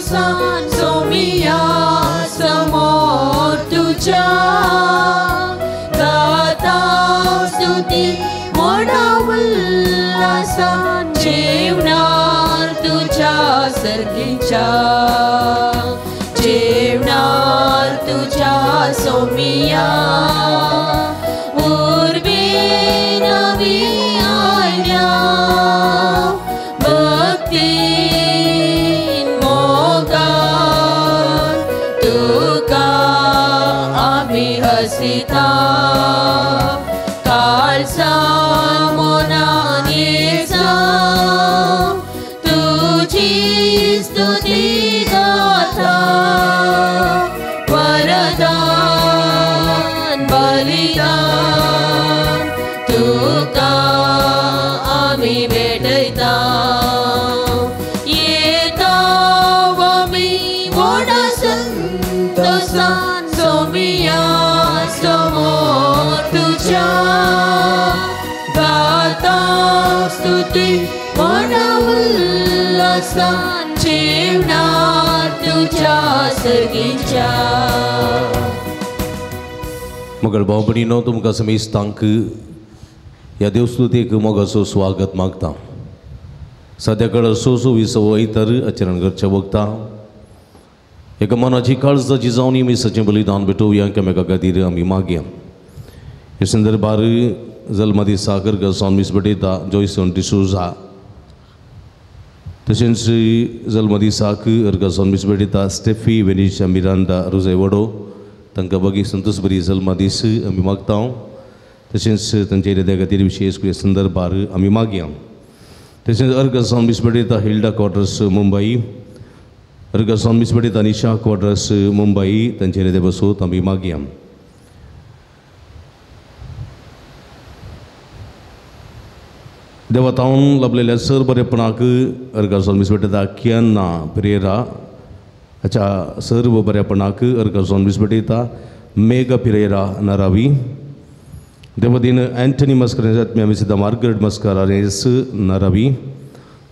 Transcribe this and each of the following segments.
संतोषान सोमिया समोर तुझ्या गाता स्तुती मोडा उल्हासान जेवणार तुझ्या सर्गीच्या जेवणार तुझ्या सोमिया उर्बे नवी आयल्या भक्तीन मोगान तुका आमी हसिता काळजा मनान येता तुजी स्तुती गाता वरदान बलिदान तुका आमी भेटयता येता आमी व्हडा संतोषान सोमिया समोर तुझ्या गाता स्तुती व्हडा उल्हासान जेवणार तुझ्या सर्गीच्या. मगळ भाव भयणीनो, तुमकां समेस्तांक ह्या देवस्तुतीक मोगाचो स्वागत मागता. सद्या कडेन सोसो विसव तर आचरण करचें वखता एका मनाची काळजाची जावन मिसाचें बलिदान भेटोवया एकामेका खातीर आमी मागया. हे संदर्भार जल्मदी साकर गसान मीस भेटयता जोयसन डिसोजा, तशेंच जल्मदी साक अर्गासान मीस भेटयता स्टेफी वेनिशा मिरांदा रोजे वडो, तांकां बगी संतोष बरी जल्मदीस आमी मागता. तशेंच तांच्या हृदया खातीर विशेष करून संदर्भार आमी मागया. तशेंच अर्गासान मीस भेटयता हिल्डा क्वार्टर्स मुंबई, अर्गासान मीस भेटयता निशा क्वार्टर्स मुंबई, तांचे हृदय बसोत आमी मागया. देवतावन लाभलेल्या सर बरेपणाक अर्गासान मीस भेटयता कियान्ना पिरेरा हाच्या सर्व बरेपणाक अर्गासान मीस भेटयता मेघा पिरेरा नरावी, देवदीन अँटनी मस्कर आत्म्या मार्गरेट मस्करारेस नरावी,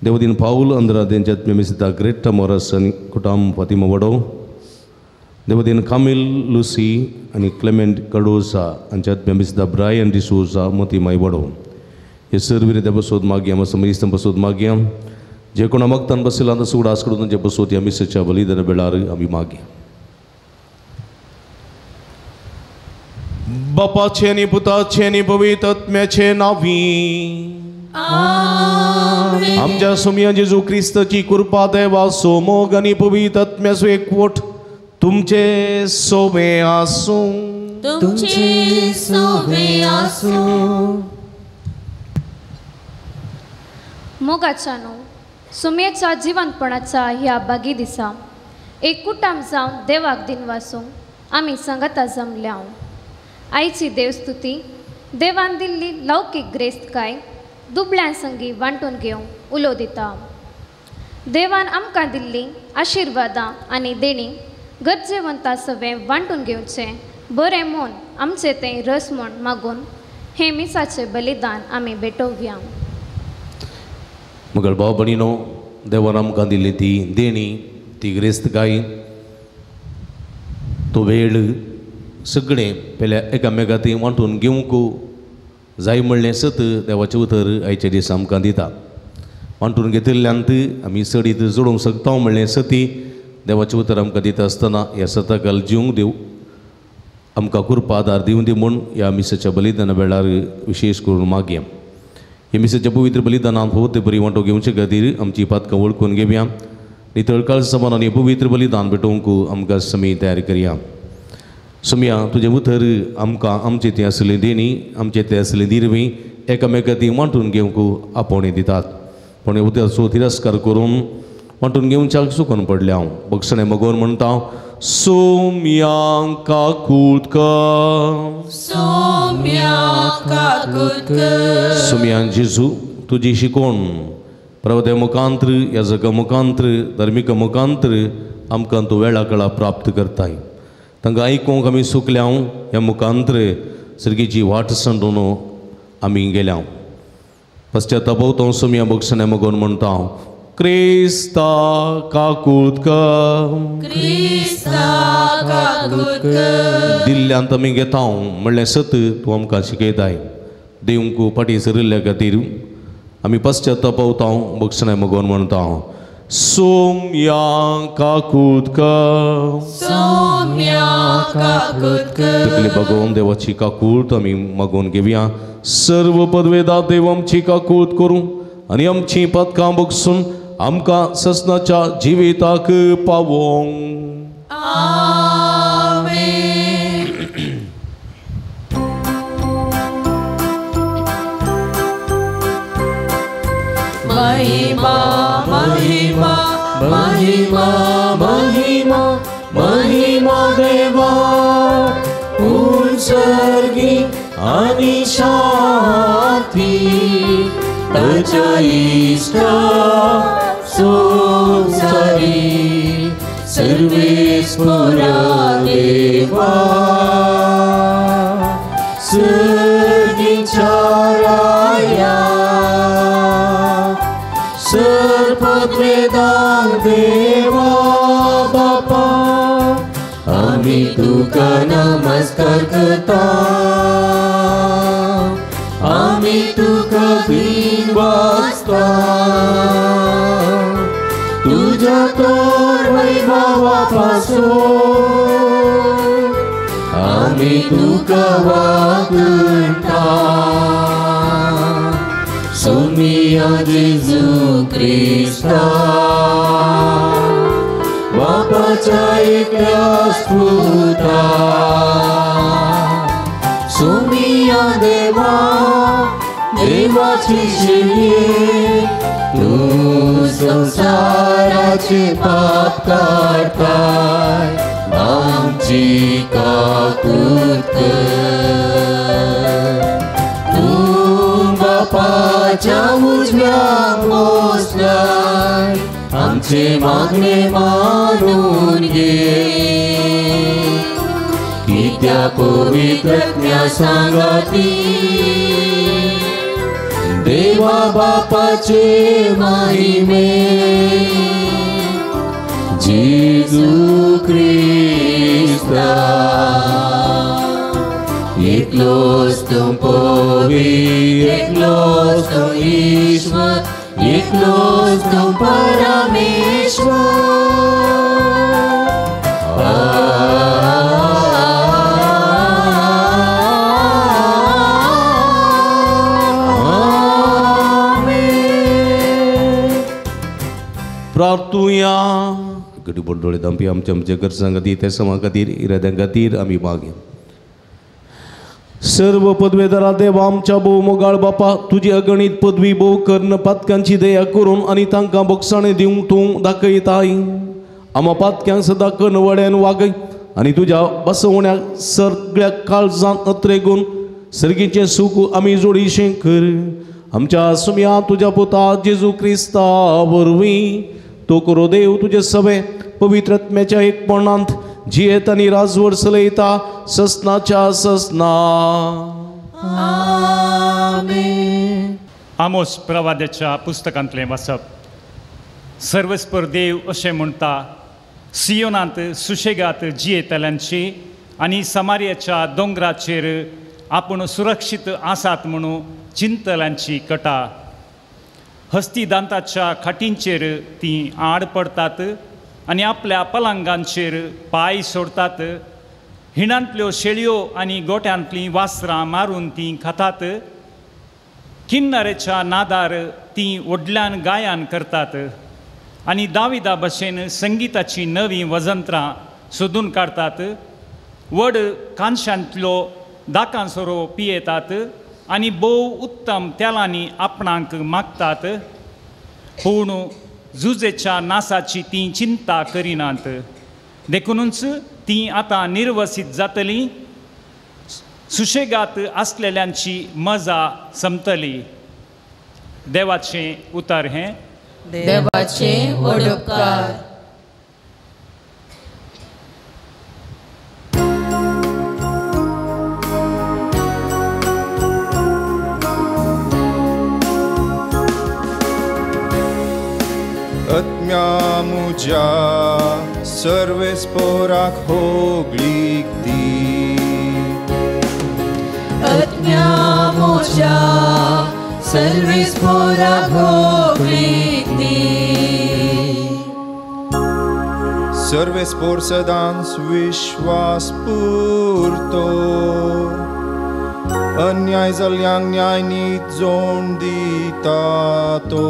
देवदीन पाऊल अंद्राद यांच्या आत्म्या ग्रेटा मोरस आनी कुटाम फातिमा वडो, देवदीन कामिल लुसी आनी क्लेमेंट कडोसा हांच्या आत्म्या ब्रायन डिसोजा मोतीमाय वडो. हे सर्व विरद्या बसोत मागया, समेस्त बसोत मागया. जे कोणा मागतान बसला तसो उडास करून तांचे बसोत ह्या मिसाच्या बलिदाना वेळार आमी मागया. बापाचे आनी पुताचे आनी पवित्र आत्म्याचे नांवी आमच्या सोमया जेजू क्रिस्ताची कृपा देवाचो मोग आनी पवित्र आत्म्याचो एकवट तुमचे सोबे आसूं. तुमचे सोबे आसूं. मोगाच्यानो सुमेच्या जिवंतपणाच्या ह्या बागी दिसा एक कुटाम जावन देवाक दिनवासूं आमी संगता जमल्या. आयची देवस्तुती देवान दिल्ली लौकीक ग्रेस्तकाय दुबळ्यां संगी वांटून घेवंक उलो दिता. देवान आमकां दिल्ली आशिर्वादां आनी देणी गरजेवंता सवें वांटून घेवचें बरें मन आमचें तें रस म्हूण मागून हें मिसाचें बलिदान आमी भेटोवया. मगळ भाव भयणीनो, देवान आमकां दिल्ली ती देणी, ती ग्रेस्तकाय, तो वेळ सगळें पेल्या एकामेका ती वांटून घेवंक जाय म्हणलें सत देवाचें उतर आयच्या दिसा आमकां दिता. वांटून घेतिल्ल्यान आमी चडीत जोडूंक शकता म्हणलें सती देवाचें उतर आमकां दिता आसतना ह्या सताकाल जिवंक दिवं, आमकां कृपा आदार दिवं दी म्हूण ह्या मिसाच्या बलिदाना वेळार विशेष करून मागया. ह्या मिसाच्या पवित्र बलिदानांत फावो ते बरी वांटो घेवचे खातीर आमची पातकां वळखून घेवया. नितळ काळजान आनी पवित्र बलिदान भेटोवंक आमकां समी तयार करया. सोमया तुजें उतर आमकां आमचे थंय आसली देणी, आमचे थंय आसली दिरवी एकामेका ती वांटून घेवंक आपोवणें दितात. पूण उतराचो तिरस्कार करून वांटून घेवच्याक चुकून पडल्या हांव. बक्षणें मगोर म्हणटा, सोमया काकूत कर, सोमया काकूत कर. सोमया जेजू तुजी शिकोवण प्रभुदेव मुखांत्र, ह्या जगा मुखांत्र, धर्मीक मुखांत्र आमकां तूं वेळा काळा प्राप्त करताय. तांकां आयकूंक आमी सुकल्या ह्या मुखांत्र सर्गीची वाट सांडून आमी गेल्या. पश्चाताप सोमया बक्षणें मगोन म्हणटा, क्रिस्ता काकूत कर, क्रिस्ता काकूत कर. दिल्ल्यांत आमी घेता म्हणलें सत तूं आमकां शिकयताय. देवंक फाटीं सरिल्ल्या खातीर आमी पश्चाताप पावता, बक्षणाय मगोवन म्हणटा. सोम्या काकूत कर, सोम्या काकूत कर. तकली भगवून देवाची काकूत आमी मागोवन घेवया. सर्व पदवेदा देव आमची काकूत करूं आनी आमची पदकां बगसून आमकां ससनाच्या जिविताक पावोंक. आमेन. महिमा महिमा महिमा महिमा महिमा देवा उंचर्गी आनी शांती ताच्या इश्टा संवसारी सर्वेस्परा देवा सर्गीच्या राया सर्पद्वेदांक देवा बापा आमी तुका नमस्कार करता, आमी तुका दिनवासता. तुज्या तर वैभवा पासून आमी तुका वागता. सोमिया जेजू क्रिस्ता बापाच्या एकल्या स्फुता, सोमिया देवा देवाची शिये तूं संवसाराचे पाप काडताय आमची काकूत कर. तूं बापाच्या उजव्या बसलाय आमचे मागणे मानून घे. कित्या पवित्रज्ञा सांगाती देवा बापाचे महिमे जेजू क्रिस्ता एकलोच तूं पवित्र, एकलोच तूं ईश्वर, एकलोच तूं परमेश्वर. प्रार्थुया. गडी डोळे दांपी आमच्या आमच्या गरजां खातीर, त्या समां खातीर, इराद्यां खातीर आमी मागया. सर्व पदवेदारा देवा आमच्या भोव मोगाळ बापा, तुजी अगणीत पदवी भोव कर्ण पातकांची दया करून आनी तांकां बोगसाणें दिवंक तूं दाखयताय. आमा पातक्यांक सदां कनवड्यान वागय आनी तुज्या बसवण्याक सगळ्या काळजांत अत्रेगून सर्गीचें सूख आमी जोडीशें कर. आमच्या सुमया तुज्या पुता जेजू क्रिस्ता वरवीं तो करो देव तुजे सवे पवित्र आत्म्याच्या एकपणांत जियेत आनी राजवट चलयता ससनाच्या ससना. आमेन. आमोस प्रवाद्याच्या पुस्तकांतलें वाचप. सर्वस्पर देव अशें म्हणटा, सियोनांत सुशेगात जियेतल्यांची आनी समार्याच्या दोंगराचेर आपूण सुरक्षीत आसात म्हणून चिंतल्यांची कटा. हस्ती दांताच्या खाटींचेर तीं आड पडतात आनी आपल्या पलंगांचेर पांय सोडतात. हिणांतल्यो शेळयो आनी गोट्यांतलीं वासरां मारून तीं खातात. किन्नरेच्या नादार तीं व्हडल्यान गायन करतात आनी दाविदा भशेन संगिताचीं नवीं वजंत्रां सोदून काडतात. व्हड कांशांतलो दाकांसोरो पियेतात आनी भोव उत्तम तेलांनी आपणाक मागतात. पूण जुजेच्या नासाची तीं चिंता करिनात, देखुनूच तीं आतां निर्वसीत जातलीं. सुशेगात आसलेल्यांची मजा संपतली. देवाचें उतर हें. देवाचें व्हड उपकार. मुज्या सर्वेस्पोराक होगळीक दी. आत्म्या मुज्या सर्वेस्पोराक होगळीक दी. सर्वेस्पोर सदांच विश्वास पुरतो, अन्याय जाल्ल्यांक न्याय नीत जोड दिता तो,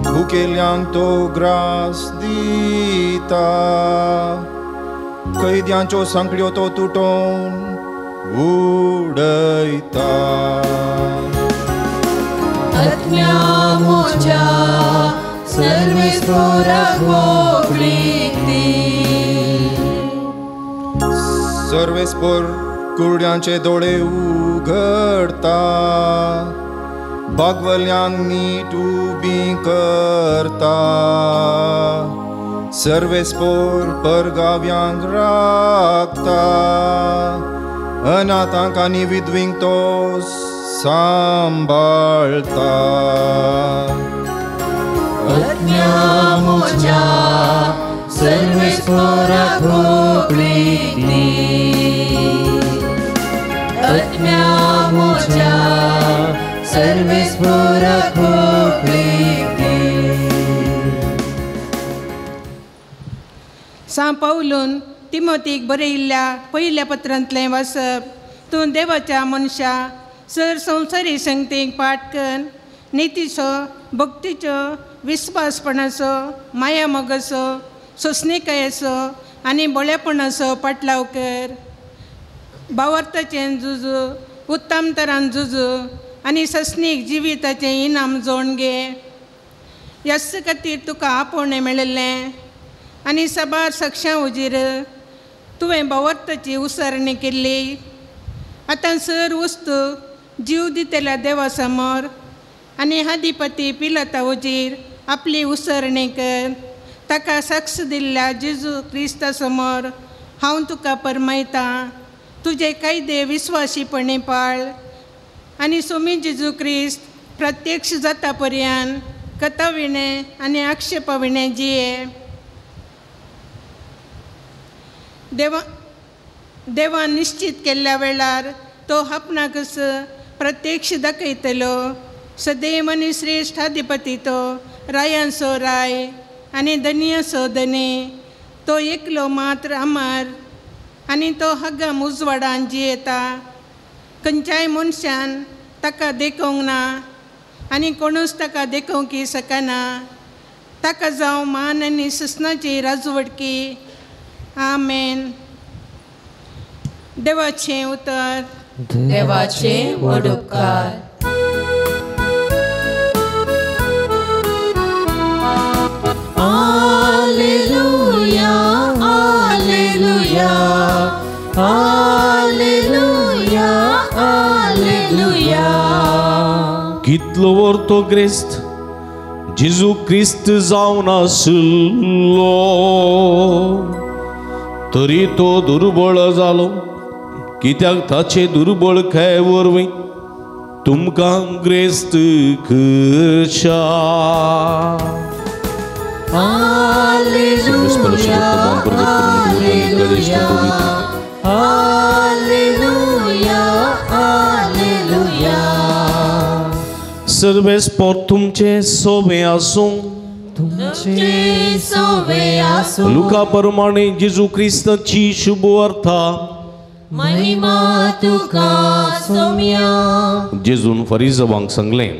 भुकेल्यांक तो ग्रास दिता, कैद्यांच्यो सांकड्यो तो तुटोवन उडयता. आत्म्या मुज्या सर्वेस्पोराक होगळीक दी. सर्वेस्पोर कुरड्यांचे दोळे उघडता, बागवल्यांक नीट उबी करता, सर्वेस्पोर परगाव्यांक राखता, अनाथांक आनी विधवींक तो सांबाळता. आत्म्या मुज्या सर्वेस्पोराक होगळीक दी. आत्म्या मुज्या सर्वेस्पोराक होगळीक दी. सांव पावलून तिमोतीक बरयिल्ल्या पयल्या पत्रांतलें वाचप. तूं देवाच्या मनशा सर संवसारी संगतीक पाठ कर, नितीचो, भक्तीचो, विस्वासपणाचो, मायामोगाचो, सोंसणिकायेचो आनी बळेपणाचो पाटलाव कर. भावार्थाचें झुजू, उत्तम तरान झुजू आनी सस्नीक जिविताचें इनाम जोड घे. ह्याच खातीर तुका आपोवणें मेळिल्लें आनी साबार सक्षां उजीर तुवें भावार्थाची उसारणी केल्ली. आतां सर वस्तू जीव दितल्या देवा समोर आनी हादिपती पिलाता उजीर आपली उसरणी कर. ताका साक्ष दिल्ल्या जेजू क्रिस्ता समोर हांव तुका परमायतां. तुजे कायदे विस्वाशीपणे पाळ आनी सोमी जेजू क्रिस्त प्रत्यक्ष जाता पर्यंत कथाविणें आनी आक्षेपा विणें जिये. देवान निश्चित केल्ल्या वेळार तो आपणाकच प्रत्यक्ष दाखयतलो. सदैव आनी श्रेश्ठ अधिपती तो, रायांचो राय आनी धनयाचो धनी, तो एकलो मात्र अमर आनी तो हगम उजवाडान जियेता. खंयच्याय मनशान ताका देखोवंक ना आनी कोणूच ताका देखोवंक शकना. ताका जावं मान आनी ससनाची राजवटकी. आमेन. देवाचें उतर. देवाचें व्हड उपकार. Alleluia, alleluia, alleluia, alleluia. कितलो वर्तो क्रिस्त जेजू क्रिस्त जावन आशिल्लो, तरी तो दुर्बळ जालो, कित्याक ताचे दुर्बळकाये वरवीं तुमकां ग्रेस्त करच्या. Alleluia, alleluia, alleluia, alleluia. सर्वेस्पोर तुमचे सोबे आसूं. तुमचे सोबे आसूं. लुका प्रमाणे जेजू क्रिस्ताची शुभवार्ता. महिमा तुका सोम्या. जेजून फरिजवांक सांगलें,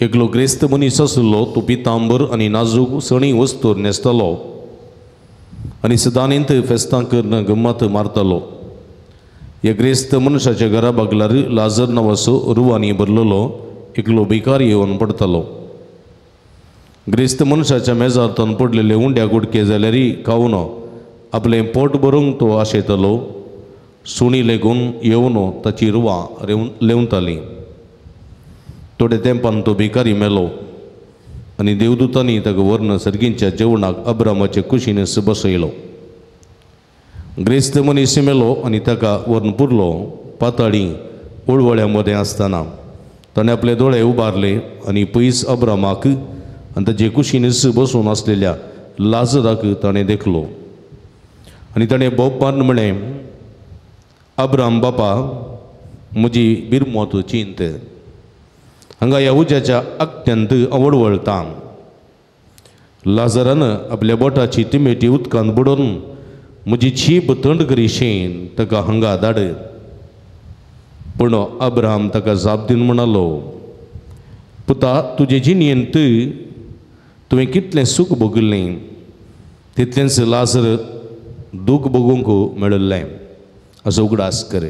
एकलो ग्रेस्त मनीस आशिल्लो, तो पितांबर आनी नाजूक सणी वस्तूर न्हेसतालो आनी सदांत फेस्तां करून गम्मत मारतालो. ह्या ग्रेस्त मनशाच्या घरा बागलार लाजर नांवाचो रुवांनी भरलेलो एकलो भिकारी येवन पडतालो. ग्रेस्त मनशाच्या मेजांतून पडलेले उंड्या गुडके जाल्यार खावन आपलें पोट भरूंक तो आशेतालो. सुणी लेगून येवन ताची रुवां लेवतालीं. थोडे तेंपान तो भिकारी मेलो आनी देवदूतांनी ताका व्हरून सर्गींच्या जेवणाक अब्रामाचे कुशीन बसयलो. ग्रेस्त मनीस मेलो आनी ताका व्हरून पुरलो. पाताळी उळवळ्या मदें आसतना ताणें आपले दोळे उबारले आनी पयस अब्रामाक आनी ताजे कुशीनच बसून आसलेल्या लाजराक ताणें देखलो आनी ताणें बोब मारून म्हळें, अब्राहम बापा, म्हजी बिरमोत चिंत, हांगा ह्या उज्याच्या अत्यंत आवडवळता. लाजरान आपल्या बोटाची तिमेटी उदकांत बुडोवन म्हजी चीप थंड करीशेन ताका हांगा धाड. पूण अब्राहम ताका जाप दिवन म्हणालो, पुता, तुजे जिणेंत तुवें कितलें सूख भोगिल्लें तितलेंच लाजर दूख भोगूंक मेळिल्लें असो उगडास कर.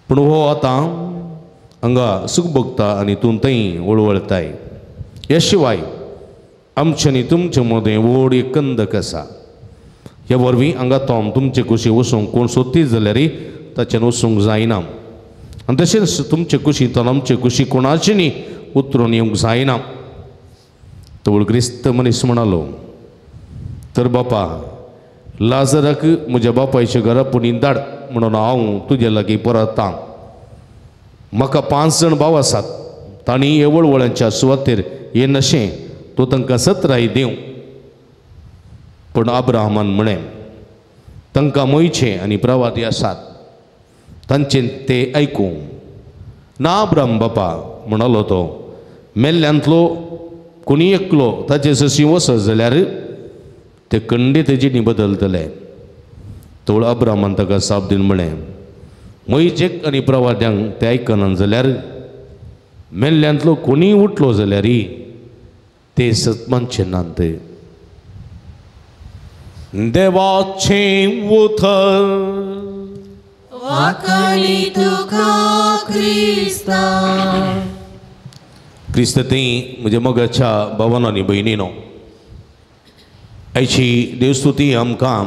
पूण हो आतां हांगा सूख भोगता आनी तूं थंय वळवळताय. ह्या शिवाय आमचे आनी तुमचे मदें व्हड एक कंदक आसा. ह्या वरवीं हांगा तो तुमचे कुशी वचूंक कोण सोदती जाल्यार ताच्यान वचूंक जायना आनी तशेंच तुमचे कुशींतल्यान आमचे कुशी कोणाचे न्ही उतरून येवंक जायना. तवळ क्रिस्त मनीस म्हणालो, तर बापा, लाजराक म्हज्या बापायच्या घरा पुणी धाड म्हणून हांव तुजे लागीं परतां. म्हाका 5 जाण भाव आसात, तांणी येवळवळ्यांच्या सुवातेर येनाशें तो तांकां सत्राय दिवं. पूण अब्राहमान म्हळें, तांकां मोयचे आनी प्रवादी आसात, तांचें ते आयकूं. ना अब्राहम बापा, म्हणालो तो, मेल्ल्यांतलो कोणी एकलो ताचे सशी वचत जाल्यार ते खंडीत जिणी बदलतले. तवळ अब्राहमान ताका साप दिवन म्हळें, मोयचेक आनी प्रवाद्यांक ते आयकना जाल्यार मेल्ल्यांतलो कोणीय उठलो जाल्यार ते सत मानचे नात. देवाचें उतर. वाखाणी तुका क्रिस्ता. क्रिस्त थंय म्हज्या मोगाच्या भावान आनी भयणीनो, आयची देवस्तुती आमकां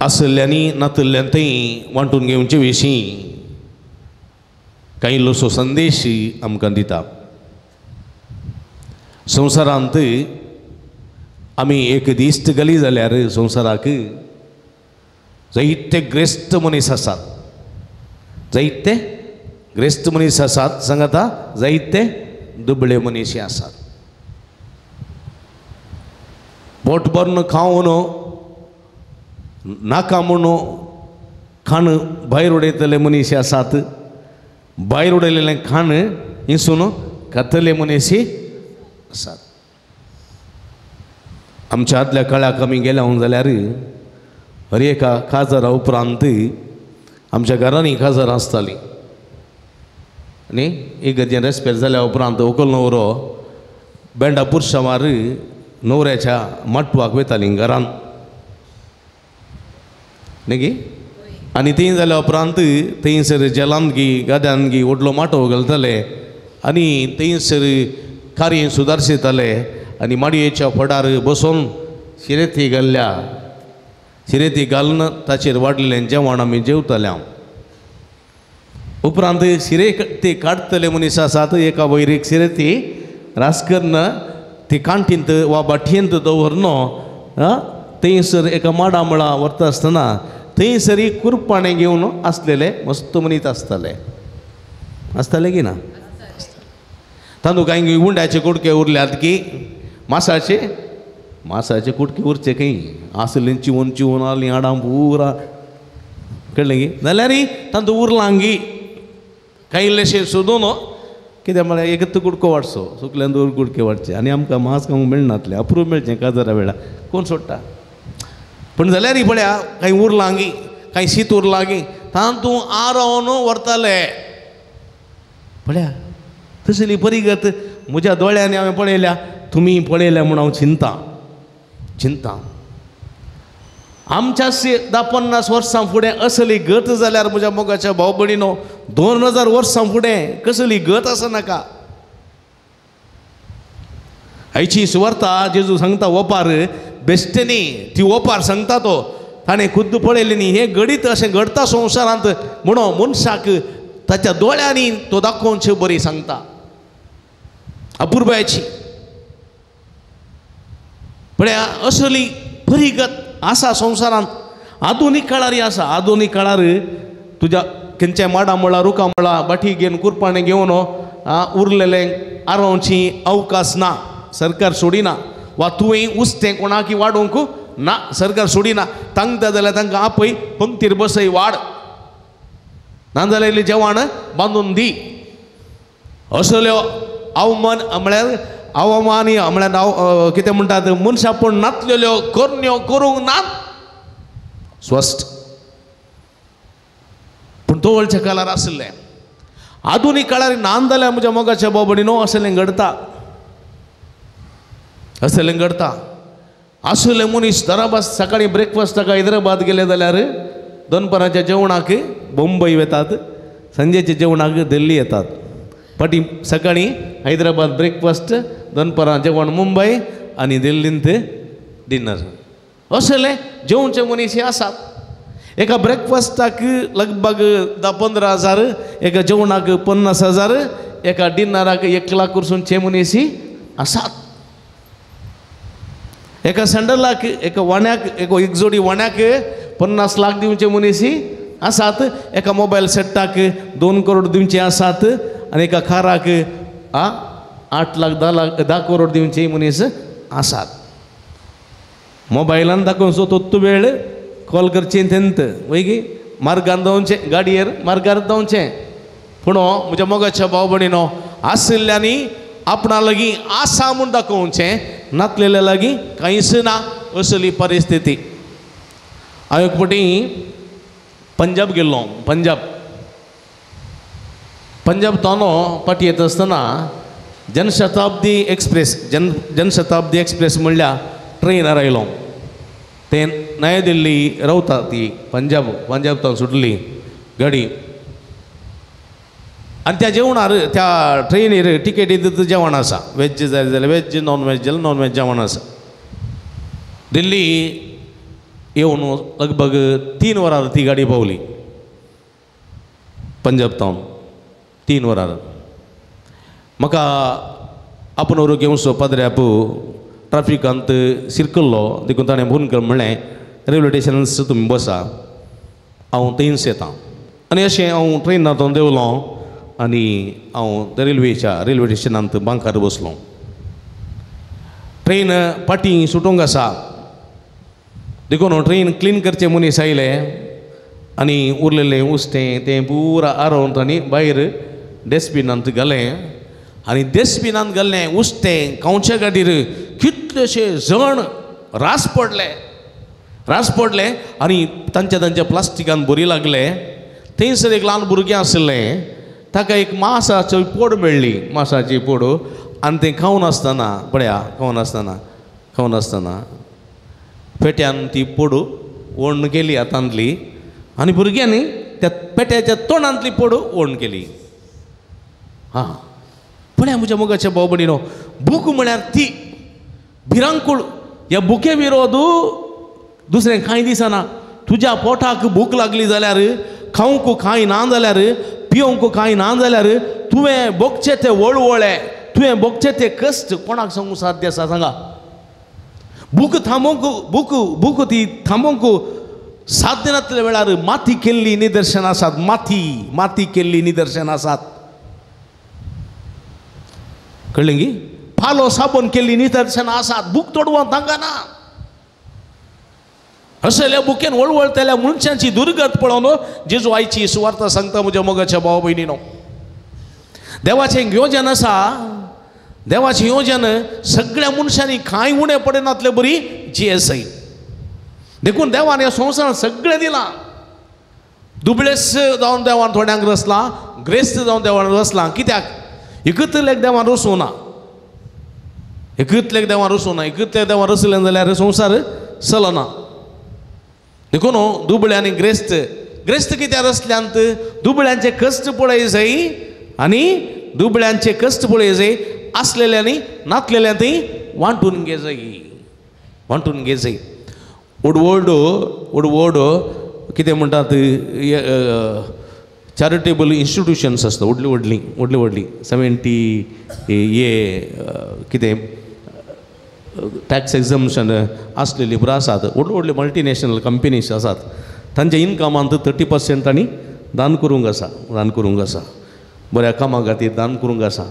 आसल्ल्यांनी नातल्ल्यान थंय वांटून घेवचे विशीं कांय इल्लोसो संदेश आमकां दिता. संवसारांत आमी एक दिश्ट घाली जाल्यार संवसाराक जायते ग्रेस्त मनीस आसात, जायते ग्रेस्त मनीस आसात, सांगाता जायते दुबळे मनीस आसात. पोट भरून खावन नाका म्हणून खाण भायर उडयतले मनीस आसात, भायर उडयलेलें खाण हिसून खातले मनीस आसात. आमच्या आदल्या काळाक आमी गेल्या जाल्यार हर एका काजारा उपरांत आमच्या घरांनी काजारां आसतालीं आनी इगर्जेन रेस्पेर जाल्या उपरांत व्हंकल न्हवरो बेंडा पुरसांवार न्हवऱ्याच्या माटवाक वयतालीं घरान न्ही गी. आनी थंय जाल्या उपरांत थंयसर जेलान गी गाद्यान गी व्हडलो माटोव घालताले आनी थंयसर कार्य सुदारशिताले आनी माडयेच्या फडार बसून शिरेती घाल्ल्या शिरेती घालून ताचेर वाडलेलें जेवण आमी जेवताले. उपरांत शिरे ते काडटले मनीस आसात एका वयर एक शिरेती रास करून ती कांटींत वा बाटयेंत दवरन थंयसर एका माडा मळा व्हरता आसतना थंयसर एक कुरपाणें घेवन आसलेले मस्त मनीस आसताले. आसताले की ना? तांदूळ कांय उंड्याचे कुडके उरल्यात की मासाचे मासाचे कुडके उरचे खंय आसले चिवून चिवून आसलीं हाडां पुरा कळ्ळें की जाल्यार तांतू उरलां गी कांय इल्लेशें सोदून कित्याक म्हळ्यार एकच कुडको वाडचो सुकल्यान दोन कुडके वाडचे आनी आमकां मांस खावंक मेळनातलें अप्रूप मेळचें काजारा वेळार कोण सोडटा. पूण जाल्यार पळया कांय उरलां गी कांय शीत उरलां गी तातूंत आरोवन व्हरताले. पळया तसली परिगत म्हज्या दोळ्यांनी हांवें पळयल्या, तुमी पळयल्या म्हूण हांव चिंता चिंता. आमच्या 10-50 वर्सां फुडें असली गत जाल्यार म्हज्या मोगाच्या भाव भयणीनो 2000 वर्सां फुडें कसली गत आसा नाका. आयची सुवार्ता जेजू सांगता ओपार बेश्टे न्ही ती ओपार सांगता तो ताणें खुद्द पळयलें न्ही हें घडीत अशें घडता संवसारांत म्हणून मनशाक ताच्या दोळ्यांनी तो दाखोवचे बरी सांगता अपुरबायची. पळया असली परिगत आसा संवसारांत आधुनीक काळार आसा. आधुनीक काळार तुज्या खंयच्या माडा मळा रुखा मळा बाटी घेवन कुरपाणें घेवन उरलेलें आरोवची अवकाश ना, सरकार सोडिना वा तुवें उस्तें कोणाकी वाडोवंक ना, सरकार सोडिना. तांकां जाल्यार तांकां आपय पंक्तीर बसय वाड, नाजाल्यार इल्लें जेवण बांदून दी. असल्यो अवमान म्हळ्यार अवमानी म्हळ्यार कितें म्हणटात मनशापण नातलेल्यो करण्यो करूंक ना स्वस्त. पूण तवळच्या काळार आशिल्लें. आधुनीक काळार नान जाल्यार म्हज्या मोगाच्या बाबडी न्हू असलें घडता, असलें घडता. आसले मनीस दराबास सकाळीं ब्रेकफास्टाक हैदराबाद गेले जाल्यार दनपाराच्या जेवणाक बंबई वतात, सांजेच्या जेवणाक दिल्ली येतात. फाटीं सकाळीं हैदराबाद ब्रेकफास्ट, दनपारां जेवण मुंबय आनी दिल्लींत डिनर. असले जेवचे मनीस हे आसात. एका ब्रेकफास्टाक लगभग 10-15 हजार, एका जेवणाक 50 हजार, एका डिनराक 1 लाख वरसूनचे मनीस आसात. एका सँडलाक, एका वाण्याक, एक जोडी वाण्याक 50 लाख दिवचे मनीस आसात. एका मोबायल सेटाक 2 करोड दिवचे आसात आनी एका काराक 8 लाख 10 लाख 10 करोड दिवचे मनीस आसात. मोबायलान दाखोवचो तोत्तू वेळ कॉल करचें तेंत वयगी मार्गान धांवचें, गाडयेर मार्गार धांवचें. पूण म्हज्या मोगाच्या भाव भयणीनो आशिल्ल्यांनी आपणा लागीं आसा म्हूण दाखोवचें, नातलेल्या लागीं कांयच ना असली परिस्थिती. हांव एक फावटी पंजाब गेल्लो. पंजाब पंजाब तोनो फाटी येता आसतना जनशताब्दी एक्सप्रेस, जनशताब्दी एक्सप्रेस म्हणल्यार ट्रेनार आयलो. ते नया दिल्ली रावता ती पंजाब, पंजाब तावन सुटली गाडी. आनी त्या जेवणार त्या ट्रेनीर टिकेटी जेवण आसा, वेज जाय जाल्यार वेज, नॉन वेज जाल्यार नॉन वेज जेवण आसा. दिल्ली येवन लगभग 3 वरां ती गाडी पावली पंजाब तावन. 3 वरां म्हाका आपूण व्हरूंक येवचो पाद्र्याप ट्राफिकांत शिरकल्लो, देखून ताणें फोन कर म्हणलें रेल्वे स्टेशनांत तुमी बसा, हांव थंयच येता. आनी अशें हांव ट्रेनांत देंवलो आनी हांव रेल्वेच्या रेल्वे स्टेशनांत बांकार बसलो. ट्रेन फाटीं सुटूंक आसा देखून ट्रेन क्लीन करचे मनीस आयले आनी उरलेलें उस्तें तें पुरा आरोवन तांणी भायर डस्टबिनांत घालें. आनी डस्टबिनांत घाल्लें उस्तें खावच्या खातीर कितलेशे जण रास पडले, रास पडले आनी तांच्या तांच्या प्लास्टिकान भरी लागले. थंयसर एक ल्हान भुरगें आशिल्लें, ताका एक मासाची पोड मेळ्ळी, मासाची पोड, आनी तें खावन आसतना पळया खावन आसतना खावन आसतना पेट्यान ती पोड ओण्ण केली हातांतली आनी भुरग्यांनी त्या पेट्याच्या तोंडांतली पोड ओण्ण केली. हां पळया म्हज्या मोगाच्या भाव भयणीनो, भूक म्हळ्यार ती भिरांकूळ. ह्या भुके विरोध दुसरें कांय दिसना. तुज्या पोटाक भूक लागली जाल्यार, खावंक कांय ना जाल्यार, पिवंक कांय ना जाल्यार तुवें भोगचे ते वळवळे, तुवें भोगचे ते कश्ट कोणाक सांगूं साध्य आसा सांगा. भूक थांबोवंक, भूक भूक ती थांबोवंक साध्य नासल्या वेळार माती केल्ली निदर्शनां आसात, माती माती केल्ली निदर्शनां आसात. कळ्ळें गी? पालो साबण केल्ली निदर्शनां आसात. भूक तोडवंक तांकां ना. असल्या भुकेन वळवळतल्या मनशांची दुर्गत पळोवन जेजू आयची सुवार्ता सांगता म्हज्या मोगाच्या भाव भयणीनो. देवाचें योजन आसा, देवाचें योजन सगळ्या मनशांनी कांय उणें पडनातले बरी जियेसय. देखून देवान ह्या संवसारांत सगळें दिलां. दुबळेस जावन देवान थोड्यांक रचलां, ग्रेस्त जावन देवान रचलां. कित्याक? एकतलेक देवान रचूं ना, एकतलेक देवान रचूं ना. एकतलेक देवान रचलें जाल्यार संवसार चलना. देखून दुबळे आनी ग्रेस्त, ग्रेस्त कित्याक रचल्यांत? दुबळ्यांचे कश्ट पळय जाय आनी दुबळ्यांचे कश्ट पळय जाय, आसलेल्यांनी नातलेल्या थंय वांटून घे जाय, वांटून घे जाय. व्हड व्हड व्हड व्हड कितें म्हणटात चॅरिटेबल इन्स्टिट्युशन्स आसता, व्हडलीं व्हडलीं व्हडलीं व्हडलीं 70 ए कितें टॅक्स एक्झम्पशन आसलेली पुरो आसात. व्हडल्यो व्हडल्यो मल्टिनॅशनल कंपनीज आसात, तांच्या इनकमांत 30% तांणी दान करूंक आसा, दान करूंक आसा, बऱ्या कामां खातीर दान करूंक आसा.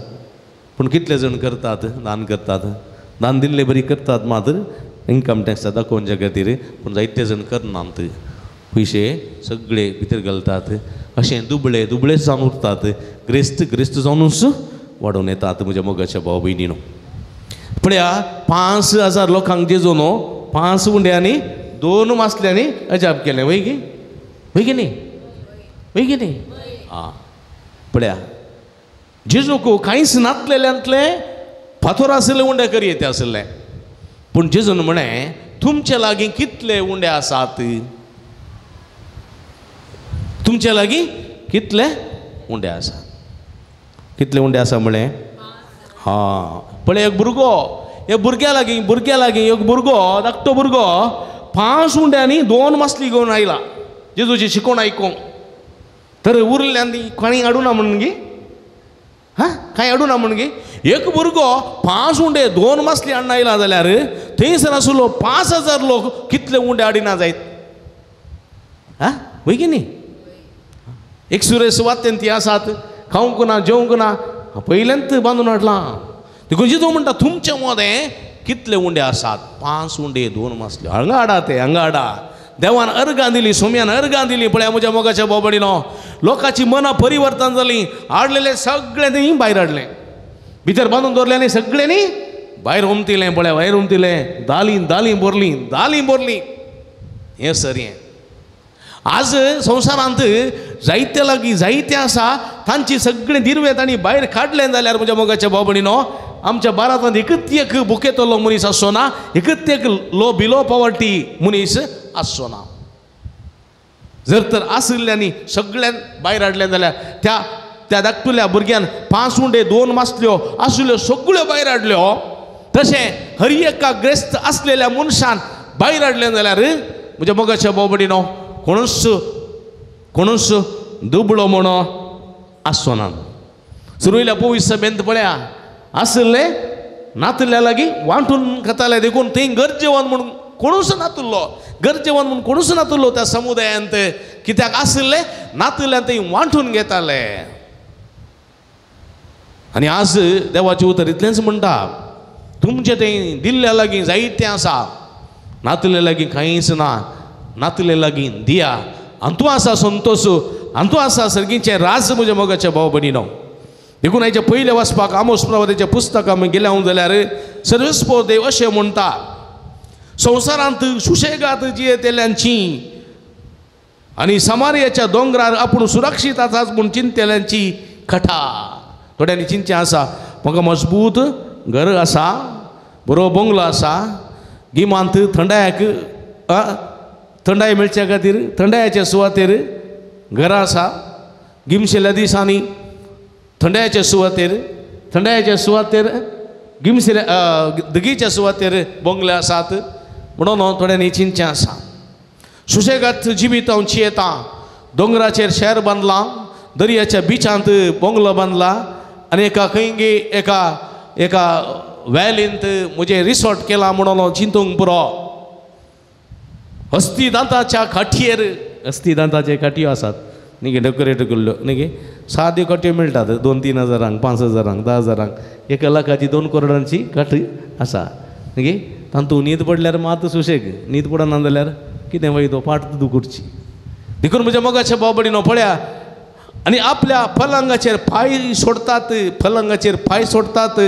पूण कितले जण करतात दान करतात, दान दिल्ले बरी करतात मात इन्कम टॅक्स दाखोवच्या खातीर, पूण जायते जण करनात, पयशे सगळे भितर घालतात, अशें दुबळे दुबळेच जावन उरतात, ग्रेस्त ग्रेस्त जावनूच वाडोवन येतात म्हज्या मोगाच्या भाव भयणीनो. पळया 5000 लोकांक जेजून 5 उंड्यांनी 2 मासल्यांनी अजाप केलें, वय गी वय की न्ही वय की न्ही? आं, पळया जेजूक कांयच नातलेल्यांतलें फातोर आशिल्ले उंडे करी येते आशिल्ले, पूण जेजून म्हळें तुमचे लागीं कितले उंडे आसात, तुमचे लागीं कितले उंडे आसात, कितले उंडे आसा म्हळें? हां, पळय एक भुरगो, एक भुरग्या लागीं भुरग्या लागीं एक भुरगो धाकटो भुरगो 5 उंड्यांनी 2 मासली घेवन आयला जेजूची शिकोवण आयकूंक. तर उरल्यान ती कांय हाडूना म्हणून गी, हां कांय हाडूना म्हणून गी, एक भुरगो 5 उंडे 2 मासली हाडून आयला जाल्यार थंयसर आशिल्लो 5000 लोक कितले उंडे हाडिना जायत, हां वय की न्ही? एक सुरे सुवातेन ती आसात, खावंक ना जेवंक ना, पयल्यांत बांदून हाडलां. देखून जेजू म्हणटा तुमचे मदें कितले उंडे आसात? 5 उंडे 2 मासल्यो. हांगा हाडा ते, हांगा हाडा. देवान अर्गां दिली, सोम्यान अर्गां दिली. पळया म्हज्या मोगाच्या बोबडीनो, लोकांची मनां परिवर्तन जालीं, हाडलेले सगळें तेणी भायर हाडलें, भितर बांदून दवरलें आनी सगळ्यांनी भायर उमतिलें. पळया भायर उमतिलें, दालीं दालीं भरलीं, दालीं भरलीं. हें सर हें आज संवसारांत जायते लागीं जायते आसा तांची सगळीं दिरवे तांणी भायर काडलें जाल्यार म्हज्या मोगाच्या बाबणीनो आमच्या भारतांत एकच एक भुकेतलो मनीस आसचो ना, एकच एक लो बिलो पॉवर्टी मनीस आसचो ना. जर तर आशिल्ल्यांनी सगळ्यान भायर हाडलें जाल्यार त्या त्या धाकटुल्या भुरग्यान 5 उंडे 2 मासल्यो आशिल्ल्यो सगळ्यो भायर हाडल्यो, तशें हर एका ग्रेस्त आसलेल्या मनशान भायर हाडलें जाल्यार म्हज्या मोगाच्या बाबडीनो कोणूच कोणूच दुबळो म्हणो आसचो ना. सुरवेल्या पवित्र सभेंत पळया आशिल्ले नातल्या लागीं वांटून खाताले, देखून थंय गरजेवान म्हणून कोणूच नातुल्लो, गरजेवान म्हणून कोणूच नातुल्लो त्या समुदायांत, कित्याक आशिल्ले नातुल्ल्यान थंय वांटून घेताले. आनी आज देवाचें उतर इतलेंच म्हणटा, तुमचें थंय दिल्ल्या लागीं जायतें आसा, नातुल्या लागीं कांयच ना, नातले लागीं दिया. आनी तूं आसा संतोश, आनी तूं आसा सर्गीचें राज म्हज्या मोगाच्या भाव भयणीनो. देखून हाच्या पयलें वाचपाक आमोस प्रवादाच्या पुस्तकां आमी गेल्या जाल्यार सर्वेस्पोर देव अशें म्हणटा, संवसारांत सुशेगात जियेतल्यांची आनी समारियाच्या दोंगरार आपूण सुरक्षीत आसाच म्हूण चिंतल्यांची कथा. थोड्यांनी चिंतचें आसा म्हाका मजबूत घर आसा, बरो बंगलो आसा, गिमांत थंडायक थंडाय मेळच्या खातीर थंडायेच्या सुवातेर घरां आसा, गिमशेल्या दिसांनी थंडायेच्या सुवातेर थंडायेच्या सुवातेर गिमशेल्या दगीच्या सुवातेर बंगले आसात म्हणून थोड्यांनी चिंतचें आसा. सुशेगात जिवीत हांव चियेता, दोंगराचेर शहर बांदलां, दर्याच्या बिचांत बंगलो बांदला आनी एका खंय एका एका वॅलींत म्हजें रिसॉर्ट केलां म्हणून चिंतूंक पुरो. हस्ती दांताच्या खाटयेर, हस्ती दांताचे खाटयो आसात न्ही गे, डेकोरेट केल्ल्यो न्ही गे, साद्यो खाटयो मेळटात 2-3 हजारांक, 5 हजारांक, 10 हजारांक, 1 लाखाची 2 करोडांची खाट आसा न्ही गे. तातूंत न्हीद पडल्यार मात सुशेग, न्हीद पडना जाल्यार कितें वयतो पाट दुखची. देखून म्हज्या मोगाच्या बाबडीनो पळया, आनी आपल्या पलंगाचेर पांय सोडतात, पलंगाचेर पांय सोडतात,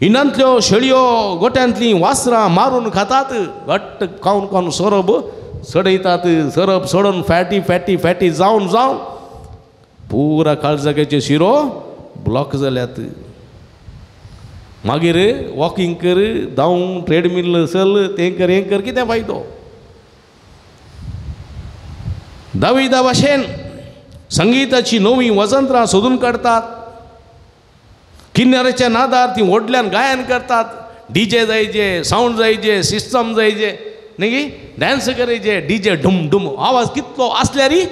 इनांतल्यो शेळयो गोट्यांतलीं वासरां मारून खातात, घट्ट खावन खावन सोरोब सडयतात, सोरोब सोडून फॅटी फॅटी फॅटी जावन जावन पुरा काळजाचे शिरो ब्लॉक जाल्यात. मागीर वॉकिंग कर, धांव, ट्रेडमील चल, तें कर हें कर, कितें फायदो? दाविदा भाशेन संगीताची नवीं वजंत्रां सोदून काडटात, किन्नरेच्या नादार ती व्हडल्यान गायन करतात, डीजे जायचे, सावंड जायचे, सिस्टम जायचे न्ही गी, डांस करायचे, डीजे डुम डुम आवाज कितलो आसल्यारय